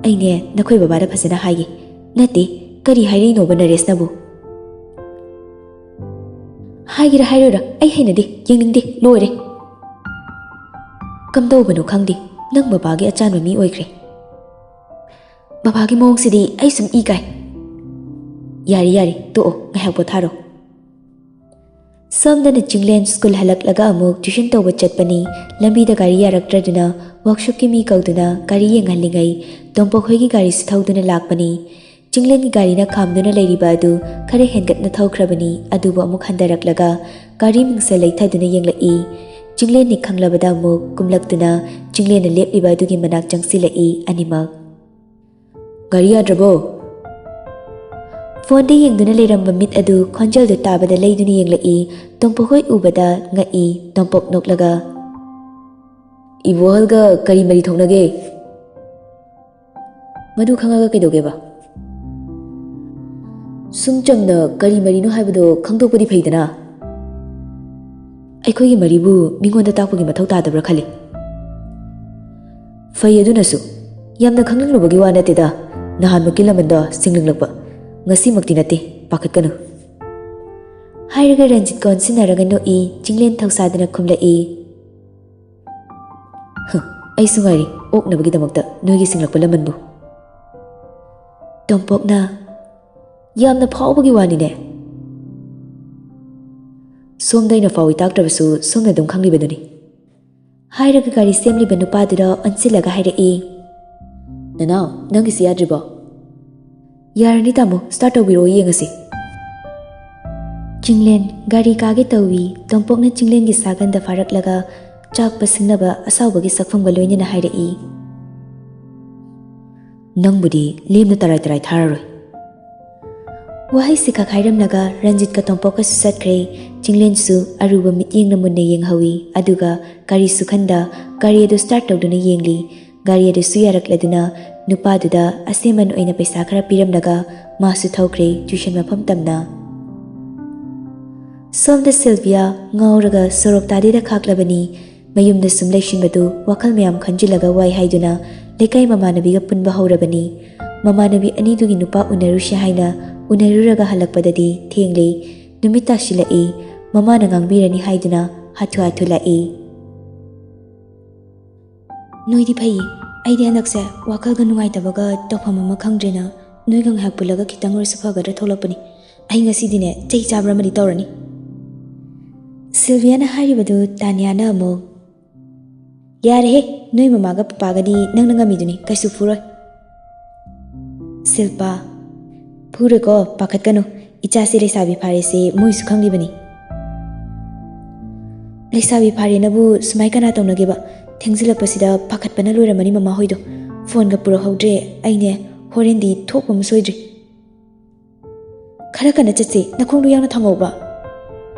ꯑꯩꯅꯦ ꯅꯈꯣꯏ ꯕꯕꯥꯗ ꯐꯖꯅ ꯍꯥꯏꯒꯦ꯫ ꯅꯠꯇꯦ, ꯀꯔꯤ ꯍꯥꯏꯔꯛꯏꯅꯣꯕ ꯅꯔꯦꯁꯅꯕꯨ? ꯍꯥꯏꯒꯦꯔꯥ ꯍꯥꯏꯔꯣꯏꯔꯥ ꯑꯩ ꯍꯩꯅꯗꯦ, ꯌꯦꯡꯅꯤꯡꯗꯦ, ꯂꯣꯏꯔꯦ꯫ ꯀꯝꯗꯧꯕꯅꯣ ꯈꯪꯗꯦ, ꯅꯪ ꯕꯕꯥꯒꯤ ꯑꯆꯥꯟꯕ ꯃꯤ ꯑꯣꯏꯈ꯭ꯔꯦ꯫ ꯕꯕꯥꯒꯤ ꯃꯑꯣꯡꯁꯤꯗꯤ ꯑꯩ ꯁꯨꯝ ꯏ ꯀꯥꯏ꯫ ꯌꯥꯔꯦ ꯌꯥꯔꯦ, ꯇꯣꯛꯑꯣ, ꯉꯥꯏꯍꯥꯛ ꯄꯣꯊꯥꯔꯣ꯫ ꯁꯣꯝꯗꯅ ꯆꯤꯡꯂꯦꯟ ꯁ꯭ꯀꯨꯜ ꯍꯜꯂꯛꯂꯒ ꯑꯃꯨꯛ ꯇ꯭ꯌꯨꯁꯟ ꯇꯧꯕ ꯆꯠꯄꯅꯤ꯫ ꯂꯝꯕꯤꯗ ꯒꯥꯔꯤ ꯌꯥꯔꯛꯇ꯭ꯔꯗꯨꯅ ꯋꯥꯛꯁꯣꯞꯀꯤ ꯃꯤ ꯀꯧꯗꯨꯅ ꯒꯥꯔꯤ ꯌꯦꯡꯍꯜꯂꯤꯉꯩ ꯇꯣꯝꯄꯣꯛ ꯍꯣꯏꯒꯤ ꯒꯥꯔꯤꯁꯨ ꯊꯧꯗꯨꯅ ꯂꯥꯛꯄꯅꯤ꯫ ꯆꯤꯡꯂꯦꯟꯒꯤ ꯒꯥꯔꯤꯅ ꯈꯥꯝꯗꯨꯅ ꯂꯩꯔꯤꯕ ꯑꯗꯨ ꯈꯔ ꯍꯦꯟꯒꯠꯅ ꯊꯧꯈ꯭ꯔꯕꯅꯤ, ꯑꯗꯨꯕꯨ ꯑꯃꯨꯛ ꯍꯟꯊꯔꯛꯂꯒ ꯒꯥꯔꯤ ꯃꯤꯡꯁꯦꯜ ꯂꯩꯊꯗꯨꯅ ꯌꯦꯡꯂꯛꯏ꯫ ꯆꯤꯡꯂꯦꯟꯅꯤ ꯈꯪꯂꯕꯗ ꯑꯃꯨꯛ ꯀꯨꯝꯂꯛꯇꯨꯅ ꯆꯤꯡꯂꯦꯟꯅ ꯂꯦꯞꯂꯤꯕ ꯑꯗꯨꯒꯤ ꯃꯅꯥꯛ ꯆꯪꯁꯤꯜꯂꯛꯏ ꯑꯅꯤꯃꯛ꯫ ꯒꯥꯔꯤ ꯌꯥꯗ꯭ꯔꯕꯣ? ꯐꯣꯟꯗ ꯌꯦꯡꯗꯨꯅ ꯂꯩꯔꯝꯕ ꯃꯤꯠ ꯑꯗꯨ ꯈꯣꯟꯖꯦꯜꯗꯨ ꯇꯥꯕꯗ ꯂꯩꯗꯨꯅ ꯌꯦꯡꯂꯛꯏ꯫ ꯇꯣꯝꯄꯣꯛ ꯍꯣꯏ ꯎꯕꯗ ꯉꯛꯏ꯫ ꯇꯣꯝꯄꯣꯛ ꯅꯣꯛꯂꯒ, "ꯏꯕꯣꯍꯜꯒ ꯀꯔꯤ ꯃꯔꯤ ꯊꯣꯛꯅꯒꯦ?" "ꯃꯗꯨ ꯈꯪꯉꯒ ꯀꯩꯗꯧꯒꯦꯕ? ꯁꯨꯝ ꯆꯝꯅ ꯀꯔꯤ ꯃꯔꯤꯅꯣ ꯍꯥꯏꯕꯗꯣ ꯈꯪꯗꯣꯛꯄꯗꯤ ꯐꯩꯗꯅ꯫ ꯑꯩꯈꯣꯏꯒꯤ ꯃꯔꯤꯕꯨ ꯃꯤꯉꯣꯟꯗ ꯇꯥꯛꯄꯒꯤ ꯃꯊꯧ ꯇꯥꯗꯕ꯭ꯔꯥ ꯈꯜꯂꯤ꯫" "ꯐꯩ ꯑꯗꯨꯅꯁꯨ꯫ ꯌꯥꯝꯅ ꯈꯪꯅꯤꯡꯂꯨꯕꯒꯤ ꯋꯥ ꯅꯠꯇꯦꯗ꯫ ꯅꯍꯥꯟꯃꯨꯛꯀꯤ ꯂꯃꯟꯗꯣ ꯁꯤꯡꯂꯤꯡꯂꯛꯄ꯫ ꯉꯁꯤꯃꯛꯇꯤ ꯅꯠꯇꯦ, ꯄꯥꯈꯠꯀꯅꯨ꯫" ꯍꯥꯏꯔꯒ ꯔꯟꯖꯤꯠꯀ ꯑꯣꯟꯁꯤꯟꯅꯔꯒ ꯅꯣꯛꯏ꯫ ꯆꯤꯡꯂꯦꯟ ꯊꯧꯁꯥꯗꯅ ꯈꯨꯝꯂꯛꯏ, "ꯍ, ꯑꯩꯁꯨ ꯉꯥꯏꯔꯤ ꯑꯣꯛꯅꯕꯒꯤꯗꯃꯛꯇ ꯅꯣꯏꯒꯤ ꯁꯤꯡꯂꯛꯄ ꯂꯃꯟꯕꯨ꯫" ꯇꯣꯝꯄꯣꯛꯅ, "ꯌꯥꯝꯅ ꯐꯥꯎꯕꯒꯤ ꯋꯥꯅꯤꯅꯦ꯫" "ꯁꯣꯝꯗ ꯑꯩꯅ ꯐꯥꯎꯏ ꯇꯥꯛꯇ꯭ꯔꯕꯁꯨ ꯁꯣꯝꯅ ꯑꯗꯨꯝ ꯈꯪꯂꯤꯕꯗꯨꯅꯤ꯫" ꯍꯥꯏꯔꯒ ꯒꯥꯔꯤ ꯁꯦꯝꯂꯤꯕ ꯅꯨꯄꯥꯗꯨꯗ ꯑꯣꯟꯁꯤꯜꯂꯒ ꯍꯥꯏꯔꯛꯏ, "ꯅꯅꯥꯎ, ꯅꯪꯒꯤꯁꯤ ꯌꯥꯗ꯭ꯔꯤꯕꯣ?" "ꯌꯥꯔꯅꯤ ꯇꯥꯃꯣ, ꯁ꯭ꯇꯥꯔꯠ ꯇꯧꯕꯤꯔꯛꯑꯣ ꯌꯦꯡꯉꯁꯤ꯫" ꯆꯤꯡꯂꯦꯟ ꯒꯥꯔꯤ ꯀꯥꯒꯦ ꯇꯧꯏ꯫ ꯇꯣꯝꯄꯣꯛꯅ ꯆꯤꯡꯂꯦꯟꯒꯤ ꯁꯥꯒꯟꯗ ꯐꯥꯔꯛꯂꯒ ꯆꯥꯛꯄ ꯁꯤꯡꯅꯕ ꯑꯁꯥꯎꯕꯒꯤ ꯁꯛꯐꯝꯒ ꯂꯣꯏꯅꯅ ꯍꯥꯏꯔꯛꯏ, "ꯅꯪꯕꯨꯗꯤ ꯂꯦꯝꯅ ꯇꯔꯥꯏ ꯇꯔꯥꯏ ꯊꯥꯔꯔꯣꯏ꯫" ꯋꯥꯍꯩꯁꯤ ꯈꯛ ꯍꯥꯏꯔꯝꯂꯒ ꯔꯟꯖꯤꯠꯀ ꯇꯣꯝꯄꯣꯛꯀꯁꯨ ꯆꯠꯈ꯭ꯔꯦ꯫ ꯆꯤꯡꯂꯦꯟꯁꯨ ꯑꯔꯨꯕ ꯃꯤꯠꯌꯦꯡꯅ ꯃꯨꯟꯅ ꯌꯦꯡꯍꯧꯏ꯫ ꯑꯗꯨꯒ ꯒꯥꯔꯤꯁꯨ ꯈꯟꯗ ꯒꯥꯔꯤ ꯑꯗꯨ ꯁ꯭ꯇꯥꯔꯠ ꯇꯧꯗꯨꯅ ꯌꯦꯡꯂꯤ꯫ ꯒꯥꯔꯤ ꯑꯗꯨꯁꯨ ꯌꯥꯔꯛꯂꯗꯨꯅ ꯅꯨꯄꯥꯗꯨꯗ ꯑꯁꯦꯝꯃꯟ ꯑꯣꯏꯅ ꯄꯩꯁꯥ ꯈꯔ ꯄꯤꯔꯝꯂꯒ ꯃꯥꯁꯨ ꯊꯧꯈ꯭ꯔꯦ ꯇ꯭ꯌꯨꯁꯟ ꯃꯐꯝ ꯇꯝꯅ꯫ ꯁꯣꯝꯗ ꯁꯤꯜꯚꯤꯌꯥ ꯉꯥꯎꯔꯒ ꯁꯣꯔꯣꯛ ꯇꯥꯗꯦꯗ ꯈꯥꯛꯂꯕꯅꯤ꯫ ꯃꯌꯨꯝꯗ ꯁꯨꯝ ꯂꯩꯁꯤꯟꯕꯗꯨ ꯋꯥꯈꯜ ꯃꯌꯥꯝ ꯈꯟꯖꯤꯜꯂꯒ ꯋꯥꯏ ꯍꯥꯏꯗꯨꯅ ꯂꯩꯀꯥꯏ ꯃꯃꯥꯟꯅꯕꯤꯒ ꯄꯨꯟꯕ ꯍꯧꯔꯕꯅꯤ꯫ ꯃꯃꯥꯟꯅꯕꯤ ꯑꯅꯤꯗꯨꯒꯤ ꯅꯨꯄꯥ ꯎꯅꯔꯨꯁꯤ ꯍꯥꯏꯅ ꯎꯅꯔꯨꯔꯒ ꯍꯜꯂꯛꯄꯗꯗꯤ ꯊꯦꯡꯂꯦ꯫ ꯅꯨꯃꯤꯠ ꯇꯥꯁꯤꯜꯂꯛꯏ꯫ ꯃꯃꯥꯅ ꯉꯥꯡꯕꯤꯔꯅꯤ ꯍꯥꯏꯗꯨꯅ ꯍꯥꯊꯨ ꯍꯥꯊꯨ ꯂꯥꯛꯏ꯫ "ꯅꯣꯏꯗꯤ ꯐꯩꯌꯦ, ꯑꯩꯗꯤ ꯍꯟꯗꯛꯁꯦ ꯋꯥꯈꯜꯒ ꯅꯨꯡꯉꯥꯏꯇꯕꯒ ꯇꯧꯐꯝ ꯑꯃ ꯈꯪꯗ꯭ꯔꯦꯅ ꯅꯣꯏꯒ ꯉꯥꯏꯍꯥꯛ ꯄꯨꯜꯂꯒ ꯈꯤꯇꯪ ꯑꯣꯏꯔꯁꯨ ꯐꯒꯗ꯭ꯔꯥ ꯊꯣꯛꯂꯛꯄꯅꯤ꯫ ꯑꯩ ꯉꯁꯤꯗꯤꯅꯦ ꯆꯩ ꯆꯥꯕ꯭ꯔꯥ ꯑꯃꯗꯤ ꯇꯧꯔꯅꯤ꯫" ꯁꯤꯜꯚꯤꯌꯥꯅ ꯍꯥꯏꯔꯤꯕꯗꯨ ꯇꯥꯅꯤꯌꯥꯅ ꯑꯃꯨꯛ, "ꯌꯥꯔꯦꯍꯦ, ꯅꯣꯏ ꯃꯃꯥꯒ ꯄꯄꯥꯒꯗꯤ ꯅꯪꯅ ꯉꯝꯃꯤꯗꯨꯅꯤ, ꯀꯩꯁꯨ ꯐꯨꯔꯣꯏ꯫" ꯁꯤꯜꯄꯥ, "ꯐꯨꯔꯣꯏꯀꯣ, ꯄꯥꯈꯠꯀꯅꯨ꯫ ꯏꯆꯥꯁꯦ ꯂꯩꯁꯥꯕꯤ ꯐꯥꯔꯦꯁꯦ ꯃꯣꯏꯁꯨ ꯈꯪꯂꯤꯕꯅꯤ꯫" "ꯂꯩꯁꯥꯕꯤ ꯐꯥꯔꯦꯅꯕꯨ ꯁꯨꯃꯥꯏ ꯀꯅꯥ ꯇꯧꯅꯒꯦꯕ? ꯊꯦꯡꯖꯤꯜꯂꯛꯄꯁꯤꯗ ꯄꯥꯈꯠꯄꯅ ꯂꯣꯏꯔꯝꯃꯅꯤ ꯃꯃꯥ ꯍꯣꯏꯗꯣ꯫ ꯐꯣꯟꯒ ꯄꯨꯔꯛꯍꯧꯗ꯭ꯔꯦ꯫ ꯑꯩꯅꯦ ꯍꯣꯔꯦꯟꯗꯤ ꯊꯣꯛꯄ ꯑꯃ ꯁꯣꯏꯗ꯭ꯔꯦ꯫" "ꯈꯔ ꯀꯟꯅ ꯆꯠꯁꯦ, ꯅꯈꯣꯡꯗꯣ ꯌꯥꯡꯅ ꯊꯥꯡꯍꯧꯕ꯫"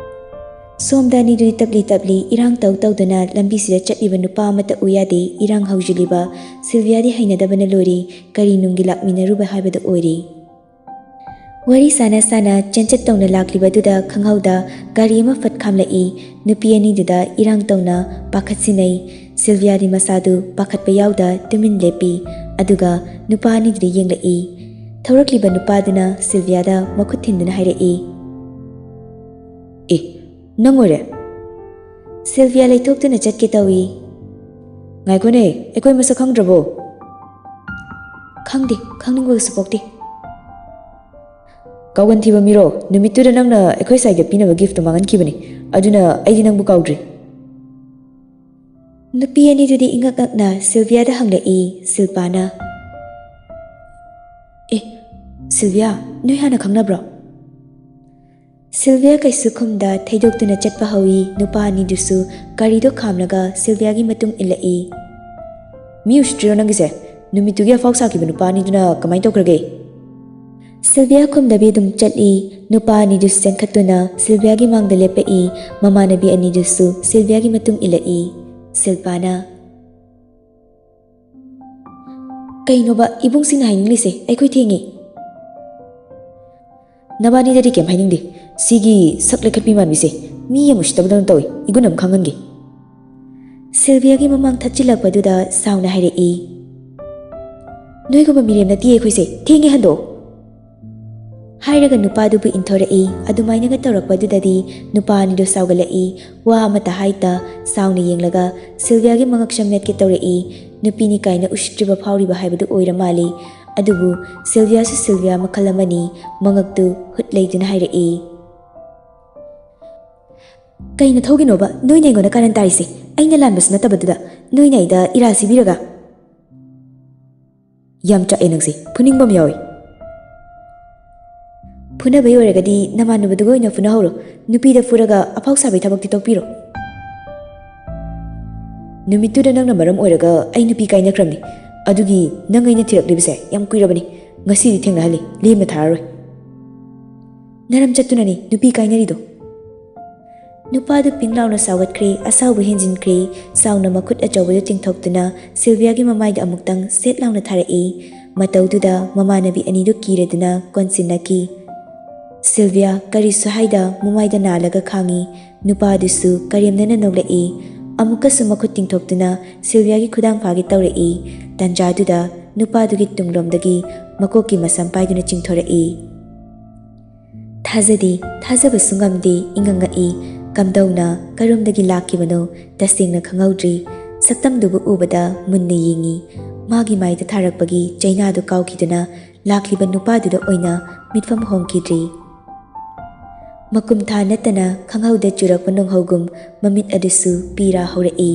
ꯁꯣꯝꯗ ꯑꯅꯤꯗꯨꯗꯤ ꯇꯞꯂꯤ ꯇꯞꯂꯤ ꯏꯔꯥꯡ ꯇꯧ ꯇꯧꯗꯨꯅ ꯂꯝꯕꯤꯁꯤꯗ ꯆꯠꯂꯤꯕ ꯅꯨꯄꯥ ꯑꯃꯠꯇ ꯎ ꯌꯥꯗꯦ꯫ ꯏꯔꯥꯡ ꯍꯧꯖꯤꯜꯂꯤꯕ ꯁꯤꯜꯚꯤꯌꯥꯗꯤ ꯍꯩꯅꯗꯕꯅ ꯂꯣꯏꯔꯦ꯫ ꯀꯔꯤ ꯅꯨꯡꯒꯤ ꯂꯥꯛꯃꯤꯟꯅꯔꯨꯕ ꯍꯥꯏꯕꯗꯨ ꯑꯣꯏꯔꯦ꯫ ꯋꯥꯔꯤ ꯁꯥꯟꯅ ꯁꯥꯟꯅ ꯆꯦꯟꯆꯠ ꯇꯧꯅ ꯂꯥꯛꯂꯤꯕꯗꯨꯗ ꯈꯪꯍꯧꯗ ꯒꯥꯔꯤ ꯑꯃ ꯐꯠ ꯈꯥꯝꯂꯛꯏ꯫ ꯅꯨꯄꯤ ꯑꯅꯤꯗꯨꯗ ꯏꯔꯥꯡ ꯇꯧꯅ ꯄꯥꯈꯠꯁꯤꯟꯅꯩ꯫ ꯁꯤꯜꯚꯤꯌꯥꯗꯤ ꯃꯁꯥꯗꯨ ꯄꯥꯈꯠꯄ ꯌꯥꯎꯗ ꯇꯨꯃꯤꯟ ꯂꯦꯞꯄꯤ꯫ ꯑꯗꯨꯒ ꯅꯨꯄꯥ ꯑꯅꯤꯗꯨꯗ ꯌꯦꯡꯂꯛꯏ꯫ ꯊꯧꯔꯛꯂꯤꯕ ꯅꯨꯄꯥꯗꯨꯅ ꯁꯤꯜꯚꯤꯌꯥꯗ ꯃꯈꯨꯠ ꯊꯤꯟꯗꯨꯅ ꯍꯥꯏꯔꯛꯏ, "ꯑꯦ, ꯅꯪ ꯑꯣꯏꯔꯦ?" ꯁꯤꯜꯚꯤꯌꯥ ꯂꯩꯊꯣꯛꯇꯨꯅ ꯆꯠꯀꯦ ꯇꯧꯏ꯫ "ꯉꯥꯏꯈꯣꯅꯦ, ꯑꯩꯈꯣꯏ ꯃꯁꯛ ꯈꯪꯗ꯭ꯔꯕꯣ?" "ꯈꯪꯗꯦ, ꯈꯪꯅꯤꯡꯕꯒꯁꯨ ꯄꯣꯛꯇꯦ꯫" "ꯀꯥꯎꯒꯟ ꯊꯤꯕ ꯃꯤꯔꯣ? ꯅꯨꯃꯤꯠꯇꯨꯗ ꯅꯪꯅ ꯑꯩꯈꯣꯏ ꯁꯥꯏꯒ ꯄꯤꯅꯕ gift ꯇꯣ ꯃꯥꯡꯍꯟꯈꯤꯕꯅꯤ, ꯑꯗꯨꯅ ꯑꯩꯗꯤ ꯅꯪꯕꯨ ꯀꯥꯎꯗ꯭ꯔꯤ꯫" ꯅꯨꯄꯤ ꯑꯅꯤꯗꯨꯗꯤ ꯏꯉꯛ ꯉꯛꯅ ꯁꯤꯜꯚꯤꯌꯥꯗ ꯍꯪꯂꯛꯏ꯫ ꯁꯤꯜꯄꯥꯅ, "ꯑꯦ, ꯁꯤꯜꯚꯤꯌꯥ, ꯅꯣꯏ ꯍꯥꯟꯅ ꯈꯪꯅꯕ꯭ꯔꯣ?" ꯁꯤꯜꯚꯤꯌꯥ ꯀꯩꯁꯨ ꯈꯨꯝꯗ ꯊꯩꯗꯣꯛꯇꯨꯅ ꯆꯠꯄ ꯍꯧꯏ꯫ ꯅꯨꯄꯥ ꯑꯅꯤꯗꯨꯁꯨ ꯒꯥꯔꯤꯗꯣ ꯈꯥꯝꯂꯒ ꯁꯤꯜꯚꯤꯌꯥꯒꯤ ꯃꯇꯨꯡ ꯏꯜꯂꯛꯏ꯫ "ꯃꯤ ꯎꯁꯤꯠꯇ꯭ꯔꯤꯔꯣ ꯅꯪꯒꯤꯁꯦ? ꯅꯨꯃꯤꯠꯇꯨꯒꯤ ꯑꯐꯥꯎ ꯁꯥꯈꯤꯕ ꯅꯨꯄꯥ ꯑꯅꯤꯗꯨꯅ ꯀꯃꯥꯏꯅ ꯇꯧꯈ꯭ꯔꯒꯦ?" ꯁꯤꯜꯚꯤꯌꯥ ꯈꯨꯝꯗꯕꯤ ꯑꯗꯨꯝ ꯆꯠꯂꯤ꯫ ꯅꯨꯄꯥ ꯑꯅꯤꯗꯨꯁꯨ ꯆꯦꯟꯈꯠꯇꯨꯅ ꯁꯤꯜꯚꯤꯌꯥꯒꯤ ꯃꯥꯡꯗ ꯂꯦꯞꯄꯛꯏ꯫ ꯃꯃꯥꯟꯅꯕꯤ ꯑꯅꯤꯗꯨꯁꯨ ꯁꯤꯜꯚꯤꯌꯥꯒꯤ ꯃꯇꯨꯡ ꯏꯜꯂꯛꯏ꯫ ꯁꯤꯜꯄꯥꯅ, "ꯀꯩꯅꯣꯕ ꯏꯕꯨꯡꯁꯤꯡꯅ ꯍꯥꯏꯅꯤꯡꯂꯤꯁꯦ? ꯑꯩꯈꯣꯏ ꯊꯦꯡꯉꯤ꯫" "ꯅꯕꯥꯅꯤꯗꯗꯤ ꯀꯩꯝ ꯍꯥꯏꯅꯤꯡꯗꯦ꯫ ꯁꯤꯒꯤ ꯁꯛ ꯂꯩꯈꯠꯄꯤ ꯃꯥꯟꯕꯤꯁꯦ ꯃꯤ ꯌꯥꯝ ꯎꯁꯤꯠꯇꯕꯗꯧꯅ ꯇꯧꯏ꯫ ꯏꯒꯨꯟ ꯑꯃ ꯈꯪꯍꯟꯒꯦ꯫" ꯁꯤꯜꯚꯤꯌꯥꯒꯤ ꯃꯃꯥꯡ ꯊꯠꯆꯤꯜꯂꯛꯄꯗꯨꯗ ꯁꯥꯎꯅ ꯍꯥꯏꯔꯛꯏ, "ꯅꯣꯏꯒꯨꯝꯕ ꯃꯤꯔꯦꯝ ꯅꯠꯇꯤꯌꯦ ꯑꯩꯈꯣꯏꯁꯦ, ꯊꯦꯡꯉꯦ, ꯍꯟꯗꯣꯛꯑꯣ!" ꯍꯥꯏꯔꯒ ꯅꯨꯄꯥꯗꯨꯕꯨ ꯏꯟꯊꯣꯔꯛꯏ꯫ ꯑꯗꯨꯃꯥꯏꯅꯒ ꯇꯧꯔꯛꯄꯗꯨꯗꯗꯤ ꯅꯨꯄꯥ ꯑꯅꯤꯗꯣ ꯁꯥꯎꯒꯠꯂꯛꯏ꯫ ꯋꯥ ꯑꯃꯠꯇ ꯍꯥꯏꯇ ꯁꯥꯎꯅ ꯌꯦꯡꯂꯒ ꯁꯤꯜꯚꯤꯌꯥꯒꯤ ꯃꯉꯛꯁꯝ ꯃꯦꯠꯀꯦ ꯇꯧꯔꯛꯏ꯫ ꯅꯨꯄꯤꯅꯤ ꯀꯥꯏꯅ ꯎꯁꯤꯠꯇ꯭ꯔꯤꯕ ꯐꯥꯎꯔꯤꯕ ꯍꯥꯏꯕꯗꯨ ꯑꯣꯏꯔ ꯃꯥꯜꯂꯤ꯫ ꯑꯗꯨꯕꯨ ꯁꯤꯜꯚꯤꯌꯥꯁꯨ ꯁꯤꯜꯚꯤꯌꯥ ꯃꯈꯜ ꯑꯃꯅꯤ, ꯃꯉꯛꯇꯨ ꯍꯨꯠ ꯂꯩꯗꯨꯅ ꯍꯥꯏꯔꯛꯏ꯫ "ꯀꯩ ꯅꯊꯧꯒꯤꯅꯣꯕ ꯅꯣꯏꯅ ꯑꯩꯉꯣꯟꯗ ꯀꯥꯔꯟ ꯇꯥꯔꯤꯁꯦ? ꯑꯩꯅ ꯂꯥꯟꯕꯁꯨ ꯅꯠꯇꯕꯗꯨꯗ ꯅꯣꯏꯅ ꯑꯩꯗ ꯏꯔꯥ ꯁꯤꯕꯤꯔꯒ?" "ꯌꯥꯝ ꯆꯥꯛꯑꯦ ꯅꯪꯁꯦ, ꯐꯨꯅꯤꯡꯕ ꯑꯃ ꯌꯥꯎꯏ꯫" "ꯐꯨꯅꯕꯩ ꯑꯣꯏꯔꯒꯗꯤ ꯅꯃꯥꯟꯅꯕꯗꯨꯒ ꯑꯣꯏꯅ ꯐꯨꯅꯍꯧꯔꯣ꯫ ꯅꯨꯄꯤꯗ ꯐꯨꯔꯒ ꯑꯐꯥꯎ ꯁꯥꯕꯩ ꯊꯕꯛꯇꯤ ꯇꯣꯛꯄꯤꯔꯣ꯫" "ꯅꯨꯃꯤꯠꯇꯨꯗ ꯅꯪꯅ ꯃꯔꯝ ꯑꯣꯏꯔꯒ ꯑꯩ ꯅꯨꯄꯤ ꯀꯥꯏꯅꯈ꯭ꯔꯕꯅꯤ꯫ ꯑꯗꯨꯒꯤ ꯅꯪ ꯑꯩꯅ ꯊꯤꯔꯛꯂꯤꯕꯁꯦ ꯌꯥꯝ ꯀꯨꯏꯔꯕꯅꯤ꯫ ꯉꯁꯤꯗꯤ ꯊꯦꯡꯅꯍꯜꯂꯤ, ꯂꯦꯝꯅ ꯊꯥꯔꯔꯣꯏ꯫" "ꯅꯔꯝ ꯆꯠꯇꯨꯅꯅꯤ ꯅꯨꯄꯤ ꯀꯥꯏꯅꯔꯤꯗꯣ꯫" ꯅꯨꯄꯥꯗꯨ ꯄꯤꯡ ꯂꯥꯎꯅ ꯁꯥꯎꯒꯠꯈ꯭ꯔꯦ, ꯑꯁꯥꯎꯕ ꯍꯦꯟꯖꯤꯟꯈ꯭ꯔꯦ꯫ ꯁꯥꯎꯅ ꯃꯈꯨꯠ ꯑꯆꯧꯕꯗꯨ ꯇꯤꯡꯊꯣꯛꯇꯨꯅ ꯁꯤꯜꯚꯤꯌꯥꯒꯤ ꯃꯃꯥꯏꯗ ꯑꯃꯨꯛꯇꯪ ꯁꯦꯠ ꯂꯥꯎꯅ ꯊꯥꯔꯛꯏ꯫ ꯃꯇꯧꯗꯨꯗ ꯃꯃꯥꯟꯅꯕꯤ ꯑꯅꯤꯗꯨ ꯀꯤꯔꯗꯨꯅ ꯀꯣꯟꯁꯤꯟꯅꯈꯤ꯫ ꯁꯤꯜꯚꯤꯌꯥ ꯀꯔꯤꯁꯨ ꯍꯥꯏꯗ ꯃꯃꯥꯏꯗ ꯅꯥꯜꯂꯒ ꯈꯥꯡꯉꯤ꯫ ꯅꯨꯄꯥꯗꯨꯁꯨ ꯀꯔꯦꯝꯅꯅ ꯅꯣꯛꯂꯛꯏ꯫ ꯑꯃꯨꯛꯀꯁꯨ ꯃꯈꯨꯠ ꯇꯤꯡꯊꯣꯛꯇꯨꯅ ꯁꯤꯜꯚꯤꯌꯥꯒꯤ ꯈꯨꯗꯥꯡ ꯐꯥꯒꯦ ꯇꯧꯔꯛꯏ꯫ ꯇꯟꯖꯥꯗꯨꯗ ꯅꯨꯄꯥꯗꯨꯒꯤ ꯇꯨꯡꯂꯣꯝꯗꯒꯤ ꯃꯀꯣꯛꯀꯤ ꯃꯁꯝ ꯄꯥꯏꯗꯨꯅ ꯆꯤꯡꯊꯣꯔꯛꯏ꯫ ꯊꯥꯖꯗꯦ, ꯊꯥꯖꯕꯁꯨ ꯉꯝꯗꯦ, ꯏꯉꯛ ꯉꯛꯏ꯫ ꯀꯝꯗꯧꯅ, ꯀꯔꯣꯝꯗꯒꯤ ꯂꯥꯛꯈꯤꯕꯅꯣ ꯇꯁꯦꯡꯅ ꯈꯪꯍꯧꯗ꯭ꯔꯤ꯫ ꯁꯛꯇꯝꯗꯨꯕꯨ ꯎꯕꯗ ꯃꯨꯟꯅ ꯌꯦꯡꯉꯤ꯫ ꯃꯥꯒꯤ ꯃꯥꯏꯗ ꯊꯥꯔꯛꯄꯒꯤ ꯆꯩꯅꯥꯗꯨ ꯀꯥꯎꯈꯤꯗꯨꯅ ꯂꯥꯛꯂꯤꯕ ꯅꯨꯄꯥꯗꯨꯗ ꯑꯣꯏꯅ ꯃꯤꯠꯐꯝ ꯍꯣꯡꯈꯤꯗ꯭ꯔꯤ꯫ ꯃꯀꯨꯝ ꯊꯥ ꯅꯠꯇꯅ ꯈꯪꯍꯧꯗ ꯆꯨꯔꯛꯄ ꯅꯣꯡꯍꯧꯒꯨꯝ ꯃꯃꯤꯠ ꯑꯗꯨꯁꯨ ꯄꯤꯔꯥ ꯍꯧꯔꯛꯏ꯫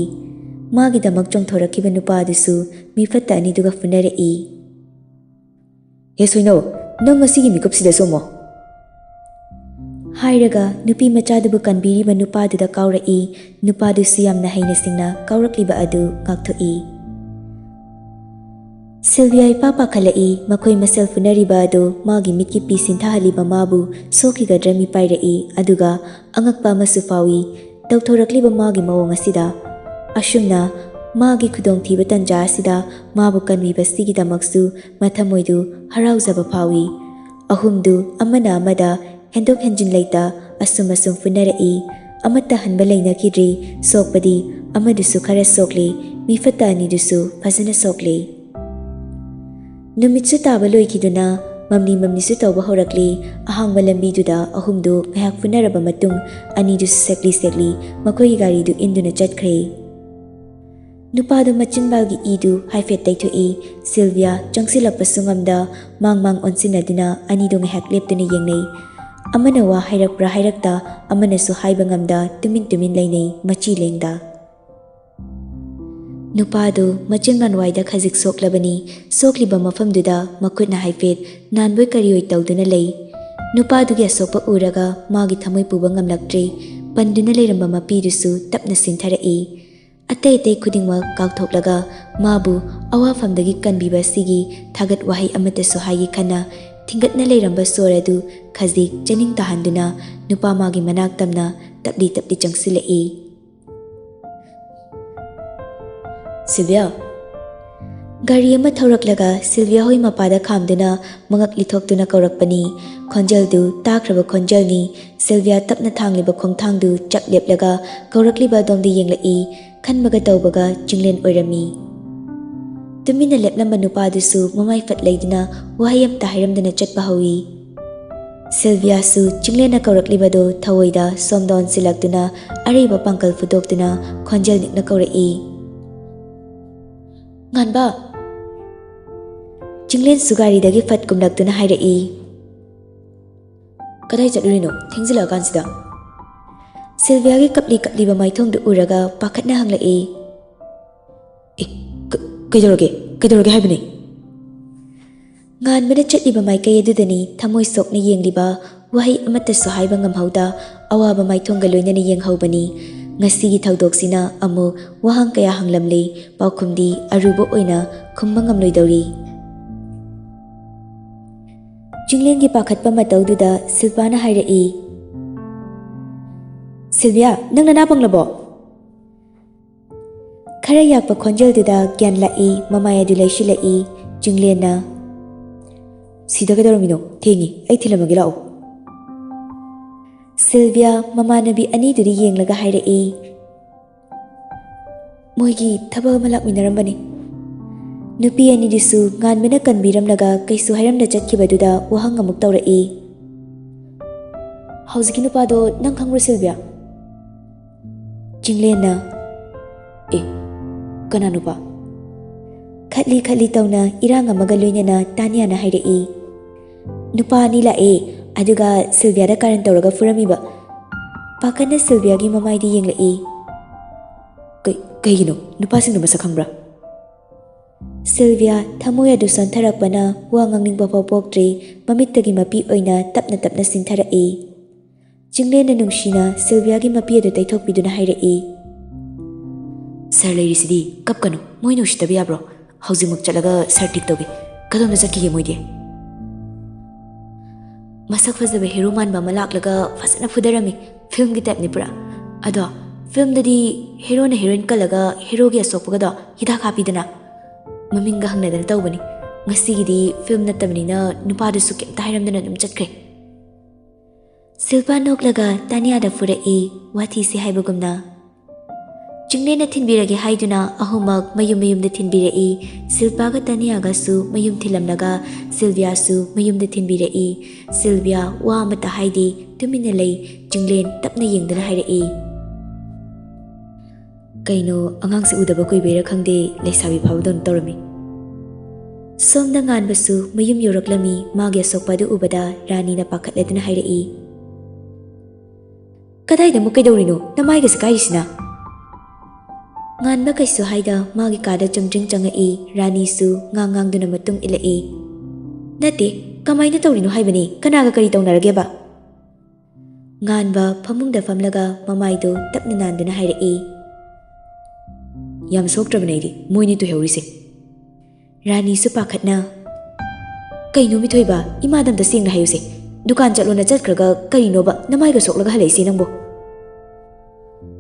ꯃꯥꯒꯤꯗꯃꯛ ꯆꯣꯡꯊꯣꯔꯛꯈꯤꯕ ꯅꯨꯄꯥ ꯑꯗꯨꯁꯨ ꯃꯤꯐꯠꯇ ꯑꯅꯤꯗꯨꯒ ꯐꯨꯅꯔꯛꯏ꯫ "ꯍꯦ ꯁꯣꯏꯅꯧ, ꯅꯪ ꯉꯁꯤꯒꯤ ꯃꯤꯀꯨꯞꯁꯤꯗ ꯁꯣꯝꯃꯣ!" ꯍꯥꯏꯔꯒ ꯅꯨꯄꯤ ꯃꯆꯥꯗꯨꯕꯨ ꯀꯟꯕꯤꯔꯤꯕ ꯅꯨꯄꯥꯗꯨꯗ ꯀꯥꯎꯔꯛꯏ꯫ ꯅꯨꯄꯥꯗꯨꯁꯨ ꯌꯥꯝꯅ ꯍꯩꯅ ꯁꯤꯡꯅ ꯀꯥꯎꯔꯛꯂꯤꯕ ꯑꯗꯨ ꯉꯥꯛꯊꯣꯛꯏ꯫ ꯁꯤꯜꯚꯤꯌꯥ ꯏꯄꯥ ꯄꯥꯈꯠꯂꯛꯏ꯫ ꯃꯈꯣꯏ ꯃꯁꯦꯜ ꯐꯨꯅꯔꯤꯕ ꯑꯗꯨ ꯃꯥꯒꯤ ꯃꯤꯠꯀꯤ ꯄꯤ ꯁꯤꯟꯊꯍꯜꯂꯤꯕ ꯃꯥꯕꯨ ꯁꯣꯛꯈꯤꯒꯗ꯭ꯔꯥ ꯃꯤꯄꯥꯏꯔꯛꯏ꯫ ꯑꯗꯨꯒ ꯑꯉꯛꯄ ꯑꯃꯁꯨ ꯐꯥꯎꯏ꯫ ꯇꯧꯊꯣꯔꯛꯂꯤꯕ ꯃꯥꯒꯤ ꯃꯑꯣꯡ ꯑꯁꯤꯗ, ꯑꯁꯨꯝꯅ ꯃꯥꯒꯤ ꯈꯨꯗꯣꯡꯊꯤꯕ ꯇꯟꯖꯥ ꯑꯁꯤꯗ ꯃꯥꯕꯨ ꯀꯟꯕꯤꯕꯁꯤꯒꯤꯗꯃꯛꯁꯨ ꯃꯊꯃꯣꯏꯗꯨ ꯍꯔꯥꯎꯖꯕ ꯐꯥꯎꯏ꯫ ꯑꯍꯨꯝꯗꯨ ꯑꯃꯅ ꯑꯃꯗ ꯍꯦꯟꯗꯣꯛ ꯍꯦꯟꯖꯤꯟ ꯂꯩꯇ ꯑꯁꯨꯝ ꯑꯁꯨꯝ ꯐꯨꯅꯔꯛꯏ꯫ ꯑꯃꯠꯇ ꯍꯟꯕ ꯂꯩꯅꯈꯤꯗ꯭ꯔꯤ꯫ ꯁꯣꯛꯄꯗꯤ ꯑꯃꯗꯨꯁꯨ ꯈꯔ ꯁꯣꯛꯂꯤ, ꯃꯤꯐꯠꯇ ꯑꯅꯤꯗꯨꯁꯨ ꯐꯖꯅ ꯁꯣꯛꯂꯤ꯫ ꯅꯨꯃꯤꯠꯁꯨ ꯇꯥꯕ ꯂꯣꯏꯈꯤꯗꯨꯅ ꯃꯝꯂꯤ ꯃꯝꯂꯤꯁꯨ ꯇꯧꯕ ꯍꯧꯔꯛꯂꯤ꯫ ꯑꯍꯥꯡꯕ ꯂꯝꯕꯤꯗꯨꯗ ꯑꯍꯨꯝꯗꯨ ꯉꯥꯏꯍꯥꯛ ꯐꯨꯅꯔꯕ ꯃꯇꯨꯡ, ꯑꯅꯤꯗꯨꯁꯨ ꯁꯦꯛꯂꯤ ꯁꯦꯛꯂꯤ ꯃꯈꯣꯏꯒꯤ ꯒꯥꯔꯤꯗꯨ ꯏꯟꯗꯨꯅ ꯆꯠꯈ꯭ꯔꯦ꯫ ꯅꯨꯄꯥꯗꯨ ꯃꯆꯤꯟꯕꯥꯜꯒꯤ ꯏꯗꯨ ꯍꯥꯏꯐꯦꯠ ꯇꯩꯊꯣꯛꯏ꯫ ꯁꯤꯜꯚꯤꯌꯥ ꯆꯪꯁꯤꯜꯂꯛꯄꯁꯨ ꯉꯝꯗ ꯃꯥꯡ ꯃꯥꯡ ꯑꯣꯟꯁꯤꯟꯅꯗꯨꯅ ꯑꯅꯤꯗꯨ ꯉꯥꯏꯍꯥꯛ ꯂꯦꯞꯇꯨꯅ ꯌꯦꯡꯅꯩ꯫ ꯑꯃꯅ ꯋꯥ ꯍꯥꯏꯔꯛꯄ꯭ꯔꯥ ꯍꯥꯏꯔꯛꯇ, ꯑꯃꯅꯁꯨ ꯍꯥꯏꯕ ꯉꯝꯗ ꯇꯨꯃꯤꯟ ꯇꯨꯃꯤꯟ ꯂꯩꯅꯩ ꯃꯆꯤ ꯂꯦꯡꯗ꯫ ꯅꯨꯄꯥꯗꯨ ꯃꯆꯤꯟ ꯃꯅꯋꯥꯏꯗ ꯈꯖꯤꯛ ꯁꯣꯛꯂꯕꯅꯤ꯫ ꯁꯣꯛꯂꯤꯕ ꯃꯐꯝꯗꯨꯗ ꯃꯈꯨꯠꯅ ꯍꯥꯏꯐꯦꯠ ꯅꯥꯟꯕꯣꯏ ꯀꯔꯤꯑꯣꯏ ꯇꯧꯗꯨꯅ ꯂꯩ꯫ ꯅꯨꯄꯥꯗꯨꯒꯤ ꯑꯁꯣꯛꯄ ꯎꯔꯒ ꯃꯥꯒꯤ ꯊꯃꯣꯏ ꯄꯨꯕ ꯉꯝꯂꯛꯇ꯭ꯔꯦ꯫ ꯄꯟꯗꯨꯅ ꯂꯩꯔꯝꯕ ꯃꯄꯤꯗꯨꯁꯨ ꯇꯞꯅ ꯁꯤꯟꯊꯔꯛꯏ꯫ ꯑꯇꯩ ꯑꯇꯩ ꯈꯨꯗꯤꯡꯃꯛ ꯀꯥꯎꯊꯣꯛꯂꯒ ꯃꯥꯕꯨ ꯑꯋꯥꯐꯝꯗꯒꯤ ꯀꯟꯕꯤꯕ ꯑꯁꯤꯒꯤ ꯊꯥꯒꯠ ꯋꯥꯍꯩ ꯑꯃꯠꯇꯁꯨ ꯍꯥꯏꯒꯦ ꯈꯟꯅ ꯊꯤꯡꯒꯠꯅ ꯂꯩꯔꯝꯕ ꯁꯣꯔ ꯑꯗꯨ ꯈꯖꯤꯛ ꯆꯅꯤꯡ ꯇꯥꯍꯟꯗꯨꯅ ꯅꯨꯄꯥ ꯃꯥꯒꯤ ꯃꯅꯥꯛ ꯇꯝꯅ ꯇꯞꯂꯤ ꯇꯞꯂꯤ ꯆꯪꯁꯤꯜꯂꯛꯏ꯫ "ꯁꯤꯜꯚꯤꯌꯥ!" ꯒꯥꯔꯤ ꯑꯃ ꯊꯧꯔꯛꯂꯒ ꯁꯤꯜꯚꯤꯌꯥ ꯍꯣꯏ ꯃꯄꯥꯗ ꯈꯥꯝꯗꯨꯅ ꯃꯉꯛ ꯂꯤꯊꯣꯛꯇꯨꯅ ꯀꯧꯔꯛꯄꯅꯤ꯫ ꯈꯣꯟꯖꯦꯜꯗꯨ ꯇꯥꯈ꯭ꯔꯕ ꯈꯣꯟꯖꯦꯜꯅꯤ꯫ ꯁꯤꯜꯚꯤꯌꯥ ꯇꯞꯅ ꯊꯥꯡꯂꯤꯕ ꯈꯣꯡꯊꯥꯡꯗꯨ ꯆꯞ ꯂꯦꯞꯂꯒ ꯀꯧꯔꯛꯂꯤꯕ ꯑꯗꯣꯝꯗ ꯌꯦꯡꯂꯛꯏ꯫ ꯈꯟꯕꯒ ꯇꯧꯕꯒ ꯆꯤꯡꯂꯦꯟ ꯑꯣꯏꯔꯝꯃꯤ꯫ ꯇꯨꯃꯤꯟꯅ ꯂꯦꯞꯂꯝꯕ ꯅꯨꯄꯥꯗꯨꯁꯨ ꯃꯃꯥꯏ ꯐꯠ ꯂꯩꯗꯨꯅ ꯋꯥꯍꯩ ꯑꯃꯇ ꯍꯥꯏꯔꯝꯗꯅ ꯆꯠꯄ ꯍꯧꯏ꯫ ꯁꯤꯜꯚꯤꯌꯥꯁꯨ ꯆꯤꯡꯂꯦꯟꯅ ꯀꯧꯔꯛꯂꯤꯕꯗꯨ ꯊꯑꯣꯏꯗ ꯁꯣꯝꯗ ꯑꯣꯟꯁꯤꯜꯂꯛꯇꯨꯅ ꯑꯔꯩꯕ ꯄꯥꯡꯒꯜ ꯐꯨꯗꯣꯛꯇꯨꯅ ꯈꯣꯟꯖꯦꯜ ꯅꯤꯛꯅ ꯀꯧꯔꯛꯏ꯫ "ꯉꯥꯟꯕ!" ꯆꯤꯡꯂꯦꯟꯁꯨ ꯒꯥꯔꯤꯗꯒꯤ ꯐꯠ ꯀꯨꯝꯂꯛꯇꯨꯅ ꯍꯥꯏꯔꯛꯏ꯫ "ꯀꯗꯥꯏ ꯆꯠꯂꯨꯔꯤꯅꯣ ꯊꯦꯡꯖꯤꯜꯂꯛꯑꯀꯥꯟꯁꯤꯗ?" ꯁꯤꯜꯚꯤꯌꯥꯒꯤ ꯀꯞꯂꯤ ꯀꯞꯂꯤꯕ ꯃꯥꯏꯊꯣꯡꯗꯨ ꯎꯔꯒ ꯄꯥꯈꯠꯅ ꯍꯪꯂꯛꯏ꯫ "ꯑꯦ, ꯀ-, ꯀꯩꯗꯧꯔꯒꯦ? ꯀꯩꯗꯧꯔꯒꯦ ꯍꯥꯏꯕꯅꯦ?" ꯉꯥꯟꯕꯅ ꯆꯠꯂꯤꯕ ꯃꯥꯏꯀꯩ ꯑꯗꯨꯗꯅꯤ ꯊꯃꯣꯏ ꯁꯣꯛꯅ ꯌꯦꯡꯂꯤꯕ꯫ ꯋꯥꯍꯩ ꯑꯃꯠꯇꯁꯨ ꯍꯥꯏꯕ ꯉꯝꯍꯧꯗ ꯑꯋꯥꯕ ꯃꯥꯏꯊꯣꯡꯒ ꯂꯣꯏꯅꯅ ꯌꯦꯡꯍꯧꯕꯅꯤ꯫ ꯉꯁꯤꯒꯤ ꯊꯧꯗꯣꯛꯁꯤꯅ ꯑꯃꯨꯛ ꯋꯥꯍꯪ ꯀꯌꯥ ꯍꯪꯂꯝꯂꯦ, ꯄꯥꯎꯈꯨꯝꯗꯤ ꯑꯔꯨꯕ ꯑꯣꯏꯅ ꯈꯨꯝꯕ ꯉꯝꯂꯣꯏꯗꯧꯔꯤ꯫ ꯆꯤꯡꯂꯦꯟꯒꯤ ꯄꯥꯈꯠꯄ ꯃꯇꯧꯗꯨꯗ ꯁꯤꯜꯄꯥꯅ ꯍꯥꯏꯔꯛꯏ, "ꯁꯤꯜꯚꯤꯌꯥ, ꯅꯪ ꯅꯅꯥ ꯄꯪꯂꯕꯣ?" ꯈꯔ ꯌꯥꯛꯄ ꯈꯣꯟꯖꯦꯜꯗꯨꯗ ꯒ꯭ꯌꯥꯟ ꯂꯥꯛꯏ, ꯃꯃꯥꯏ ꯑꯗꯨ ꯂꯩꯁꯤꯜꯂꯛꯏ꯫ ꯆꯤꯡꯂꯦꯟꯅ, "ꯁꯤꯗ ꯀꯩꯗꯧꯔꯝꯃꯤꯅꯣ? ꯊꯦꯡꯉꯤ, ꯑꯩ ꯊꯤꯜꯂꯝꯃꯒꯦ ꯂꯥꯛꯑꯣ꯫" ꯁꯤꯜꯚꯤꯌꯥ ꯃꯃꯥꯟꯅꯕꯤ ꯑꯅꯤꯗꯨꯗ ꯌꯦꯡꯂꯒ ꯍꯥꯏꯔꯛꯏ, "ꯃꯣꯏꯒꯤ ꯊꯕꯛ ꯑꯃ ꯂꯥꯛꯃꯤꯟꯅꯔꯝꯕꯅꯤ꯫" ꯅꯨꯄꯤ ꯑꯅꯤꯗꯨꯁꯨ ꯉꯥꯟꯕꯅ ꯀꯟꯕꯤꯔꯝꯂꯒ ꯀꯩꯁꯨ ꯍꯥꯏꯔꯝꯗ ꯆꯠꯈꯤꯕꯗꯨꯗ ꯋꯥꯍꯪ ꯑꯃꯨꯛ ꯇꯧꯔꯛꯏ꯫ "ꯍꯧꯖꯤꯛꯀꯤ ꯅꯨꯄꯥꯗꯣ ꯅꯪ ꯈꯪꯕ꯭ꯔꯣ, ꯁꯤꯜꯚꯤꯌꯥ?" ꯆꯤꯡꯂꯦꯟꯅ, "ꯑꯦ, ꯀꯅꯥ ꯅꯨꯄꯥ?" ꯈꯠꯂꯤ ꯈꯠꯂꯤ ꯇꯧꯅ ꯏꯔꯥꯡ ꯑꯃꯒ ꯂꯣꯏꯅꯅ ꯇꯥꯅꯤꯌꯥꯅ ꯍꯥꯏꯔꯛꯏ꯫ "ꯅꯨꯄꯥ ꯑꯅꯤ ꯂꯥꯛꯑꯦ, ꯑꯗꯨꯒ ꯁꯤꯜꯚꯤꯌꯥꯗ ꯀꯥꯔꯟ ꯇꯧꯔꯒ ꯐꯨꯔꯝꯃꯤꯕ꯫" ꯄꯥꯈꯠꯅ ꯁꯤꯜꯚꯤꯌꯥꯒꯤ ꯃꯃꯥꯏꯗ ꯌꯦꯡꯂꯛꯏ꯫ "ꯀꯩ-, ꯀꯩꯒꯤꯅꯣ? ꯅꯨꯄꯥꯁꯤꯡꯗꯣ ꯃꯁꯛ ꯈꯪꯕ꯭ꯔꯥ?" ꯁꯤꯜꯚꯤꯌꯥ ꯊꯃꯣꯏ ꯑꯗꯨ ꯁꯣꯟꯊꯔꯛꯄꯅ ꯋꯥ ꯉꯥꯡꯅꯤꯡꯕ ꯐꯥꯎ ꯄꯣꯛꯇ꯭ꯔꯤ, ꯃꯃꯤꯠꯇꯒꯤ ꯃꯄꯤ ꯑꯣꯏꯅ ꯇꯞꯅ ꯇꯞꯅ ꯆꯤꯡꯊꯔꯛꯏ꯫ ꯆꯤꯡꯂꯦꯟꯅ ꯅꯨꯡꯁꯤꯅ ꯁꯤꯜꯚꯤꯌꯥꯒꯤ ꯃꯄꯤ ꯑꯗꯨ ꯇꯩꯊꯣꯛꯄꯤꯗꯨꯅ ꯍꯥꯏꯔꯛꯏ꯫ "ꯁꯥꯔ ꯂꯩꯔꯤꯁꯤꯗꯤ, ꯀꯞꯀꯅꯨ, ꯃꯣꯏꯅ ꯎꯁꯤꯠꯇꯕ ꯌꯥꯕ꯭ꯔꯣ? ꯍꯧꯖꯤꯛꯃꯛ ꯆꯠꯂꯒ ꯁꯥꯔ ꯇ꯭ꯔꯤꯠ ꯇꯧꯒꯦ꯫ ꯀꯗꯣꯝꯗ ꯆꯠꯈꯤꯒꯦ ꯃꯣꯏꯗꯤ?" ꯃꯁꯛ ꯐꯖꯕ ꯍꯦꯔꯣ ꯃꯥꯟꯕ ꯑꯃ ꯂꯥꯛꯂꯒ ꯐꯖꯅ ꯐꯨꯗꯔꯝꯃꯤ꯫ ꯐꯤꯜꯝꯒꯤ ꯇꯥꯏꯞꯅꯤ ꯄꯨꯔꯥ꯫ ꯑꯗꯣ ꯐꯤꯜꯝꯗꯗꯤ ꯍꯦꯔꯣꯅ ꯍꯦꯔꯣꯏꯟ ꯀꯜꯂꯒ ꯍꯦꯔꯣꯒꯤ ꯑꯁꯣꯛꯄꯒꯗꯣ ꯍꯤꯗꯥꯛ ꯍꯥꯞꯄꯤꯗꯅ꯫ ꯃꯃꯤꯡꯒ ꯍꯪꯅꯗꯅ ꯇꯧꯕꯅꯤ꯫ ꯉꯁꯤꯒꯤꯗꯤ ꯐꯤꯜꯝ ꯅꯠꯇꯕꯅꯤꯅ ꯅꯨꯄꯥꯗꯨꯁꯨ ꯀꯩꯝꯇ ꯍꯥꯏꯔꯝꯗꯅ ꯑꯗꯨꯝ ꯆꯠꯈ꯭ꯔꯦ꯫ ꯁꯤꯜꯄꯥ ꯅꯣꯛꯂꯒ ꯇꯥꯅꯤꯌꯥꯗ ꯐꯨꯔꯛꯏ, ꯋꯥꯊꯤꯁꯦ ꯍꯥꯏꯕꯒꯨꯝꯅ꯫ ꯆꯤꯡꯂꯦꯟꯅ ꯊꯤꯟꯕꯤꯔꯒꯦ ꯍꯥꯏꯗꯨꯅ ꯑꯍꯨꯝꯃꯛ ꯃꯌꯨꯝ ꯃꯌꯨꯝꯗ ꯊꯤꯟꯕꯤꯔꯛꯏ꯫ ꯁꯤꯜꯄꯥꯒ ꯇꯥꯅꯤꯌꯥꯒꯁꯨ ꯃꯌꯨꯝ ꯊꯤꯜꯂꯝꯂꯒ ꯁꯤꯜꯚꯤꯌꯥꯁꯨ ꯃꯌꯨꯝꯗ ꯊꯤꯟꯕꯤꯔꯛꯏ꯫ ꯁꯤꯜꯚꯤꯌꯥ ꯋꯥ ꯑꯃꯠꯇ ꯍꯥꯏꯗꯦ, ꯇꯨꯃꯤꯟꯅ ꯂꯩ꯫ ꯆꯤꯡꯂꯦꯟ ꯇꯞꯅ ꯌꯦꯡꯗꯨꯅ ꯍꯥꯏꯔꯛꯏ꯫ ꯀꯩꯅꯣ, ꯑꯉꯥꯡꯁꯦ ꯎꯗꯕ ꯀꯨꯏꯕꯩꯔꯥ ꯈꯪꯗꯦ, ꯂꯩꯁꯥꯕꯤ ꯐꯥꯕꯗꯧꯅ ꯇꯧꯔꯝꯃꯤ꯫ ꯁꯣꯝꯗ ꯉꯥꯟꯕꯁꯨ ꯃꯌꯨꯝ ꯌꯧꯔꯛꯂꯝꯃꯤ꯫ ꯃꯥꯒꯤ ꯑꯁꯣꯛꯄ ꯑꯗꯨ ꯎꯕꯗ ꯔꯥꯅꯤꯅ ꯄꯥꯈꯠꯂꯗꯨꯅ ꯍꯥꯏꯔꯛꯏ꯫ "ꯀꯗꯥꯏꯗ ꯑꯃꯨꯛ ꯀꯩꯗꯧꯔꯤꯅꯣ? ꯅꯃꯥꯏꯒꯁꯦ ꯀꯥꯏꯔꯤꯁꯤꯅ?" ꯉꯥꯟꯕ ꯀꯩꯁꯨ ꯍꯥꯏꯗ ꯃꯥꯒꯤ ꯀꯥꯗ ꯆꯨꯝꯗ꯭ꯔꯤꯡ ꯆꯪꯉꯛꯏ꯫ ꯔꯥꯅꯤꯁꯨ ꯉꯥꯡ ꯉꯥꯡꯗꯨꯅ ꯃꯇꯨꯡ ꯏꯜꯂꯛꯏ꯫ "ꯅꯠꯇꯦ, ꯀꯃꯥꯏꯅ ꯇꯧꯔꯤꯅꯣ ꯍꯥꯏꯕꯅꯤ? ꯀꯅꯥꯒ ꯀꯔꯤ ꯇꯧꯅꯔꯒꯦꯕ?" ꯉꯥꯟꯕ ꯐꯃꯨꯡꯗ ꯐꯝꯂꯒ ꯃꯃꯥꯏꯗꯨ ꯇꯞꯅ ꯅꯥꯟꯗꯨꯅ ꯍꯥꯏꯔꯛꯏ꯫ "ꯌꯥꯝ ꯁꯣꯛꯇ꯭ꯔꯕꯅꯦ ꯑꯩꯗꯤ, ꯃꯣꯏꯅꯤ ꯇꯣꯏꯍꯧꯔꯤꯁꯦ꯫" ꯔꯥꯅꯤꯁꯨ ꯄꯥꯈꯠꯅ, "ꯀꯩꯅꯣ ꯃꯤꯊꯣꯏꯕ, ꯏꯃꯥꯗ ꯑꯝꯇ ꯁꯦꯡꯅ ꯍꯥꯏꯌꯨꯁꯦ꯫ ꯗꯨꯀꯥꯟ ꯆꯠꯂꯣꯅ ꯆꯠꯈ꯭ꯔꯒ ꯀꯔꯤꯅꯣꯕ ꯅꯃꯥꯏꯒ ꯁꯣꯛꯂꯒ ꯍꯜꯂꯛꯏꯁꯦ ꯅꯪꯕꯣ?"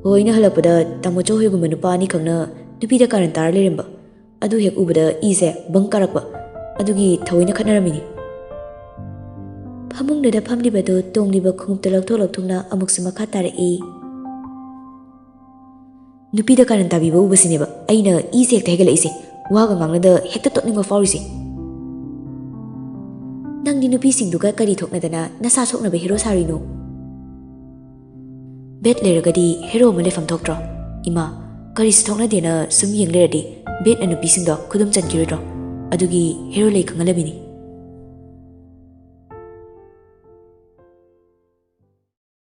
"ꯍꯣ, ꯑꯩꯅ ꯍꯜꯂꯛꯄꯗ ꯇꯥꯃꯣ ꯆꯧ ꯍꯣꯏꯒꯨꯝꯕ ꯅꯨꯄꯥ ꯑꯅꯤꯈꯛꯅ ꯅꯨꯄꯤꯗ ꯀꯥꯔꯟ ꯇꯥꯔ ꯂꯩꯔꯝꯕ꯫ ꯑꯗꯨ ꯍꯦꯛ ꯎꯕꯗ ꯏꯁꯦ ꯕꯪ ꯀꯥꯔꯛꯄ꯫ ꯑꯗꯨꯒꯤ ꯊꯑꯣꯏꯅ ꯈꯠꯅꯔꯝꯃꯤꯅꯤ꯫" ꯐꯃꯨꯡꯗꯨꯗ ꯐꯝꯂꯤꯕꯗꯨ ꯇꯣꯡꯂꯤꯕ ꯈꯣꯡꯎꯞꯇꯨ ꯂꯧꯊꯣꯛ ꯂꯧꯊꯣꯛꯅ ꯑꯃꯨꯛꯁꯨ ꯃꯈꯥ ꯇꯥꯔꯛꯏ꯫ "ꯅꯨꯄꯤꯗ ꯀꯥꯔꯟ ꯇꯥꯕꯤꯕ ꯎꯕꯁꯤꯅꯦꯕ ꯑꯩꯅ ꯏꯁꯦ ꯍꯦꯛꯇ ꯍꯦꯟꯒꯠꯂꯛꯏꯁꯦ꯫ ꯋꯥꯒ ꯉꯥꯡꯅꯗ ꯍꯦꯛꯇ ꯇꯣꯛꯅꯤꯡꯕ ꯐꯥꯎꯔꯤꯁꯦ? ꯅꯪꯗꯤ ꯅꯨꯄꯤꯁꯤꯡꯗꯨꯒ ꯀꯔꯤ ꯊꯣꯛꯅꯗꯅ ꯅꯁꯥ ꯁꯣꯛꯅꯕ ꯍꯦꯔꯣ ꯁꯥꯔꯤꯅꯣ? ꯕꯦꯠ ꯂꯩꯔꯒꯗꯤ ꯍꯦꯔꯣ ꯑꯃ ꯂꯩꯐꯝ ꯊꯣꯛꯇ꯭ꯔꯣ? ꯏꯃꯥ, ꯀꯔꯤꯁꯨ ꯊꯣꯛꯅꯗꯦꯅ ꯁꯨꯝ ꯌꯦꯡ ꯂꯩꯔꯗꯤ ꯕꯦꯠꯅ ꯅꯨꯄꯤꯁꯤꯡꯗꯣ ꯈꯨꯗꯨꯝ ꯆꯟꯈꯤꯔꯣꯏꯗ꯭ꯔꯣ? ꯑꯗꯨꯒꯤ ꯍꯦꯔꯣ ꯂꯩ ꯈꯪꯍꯜꯂꯝꯃꯤꯅꯤ꯫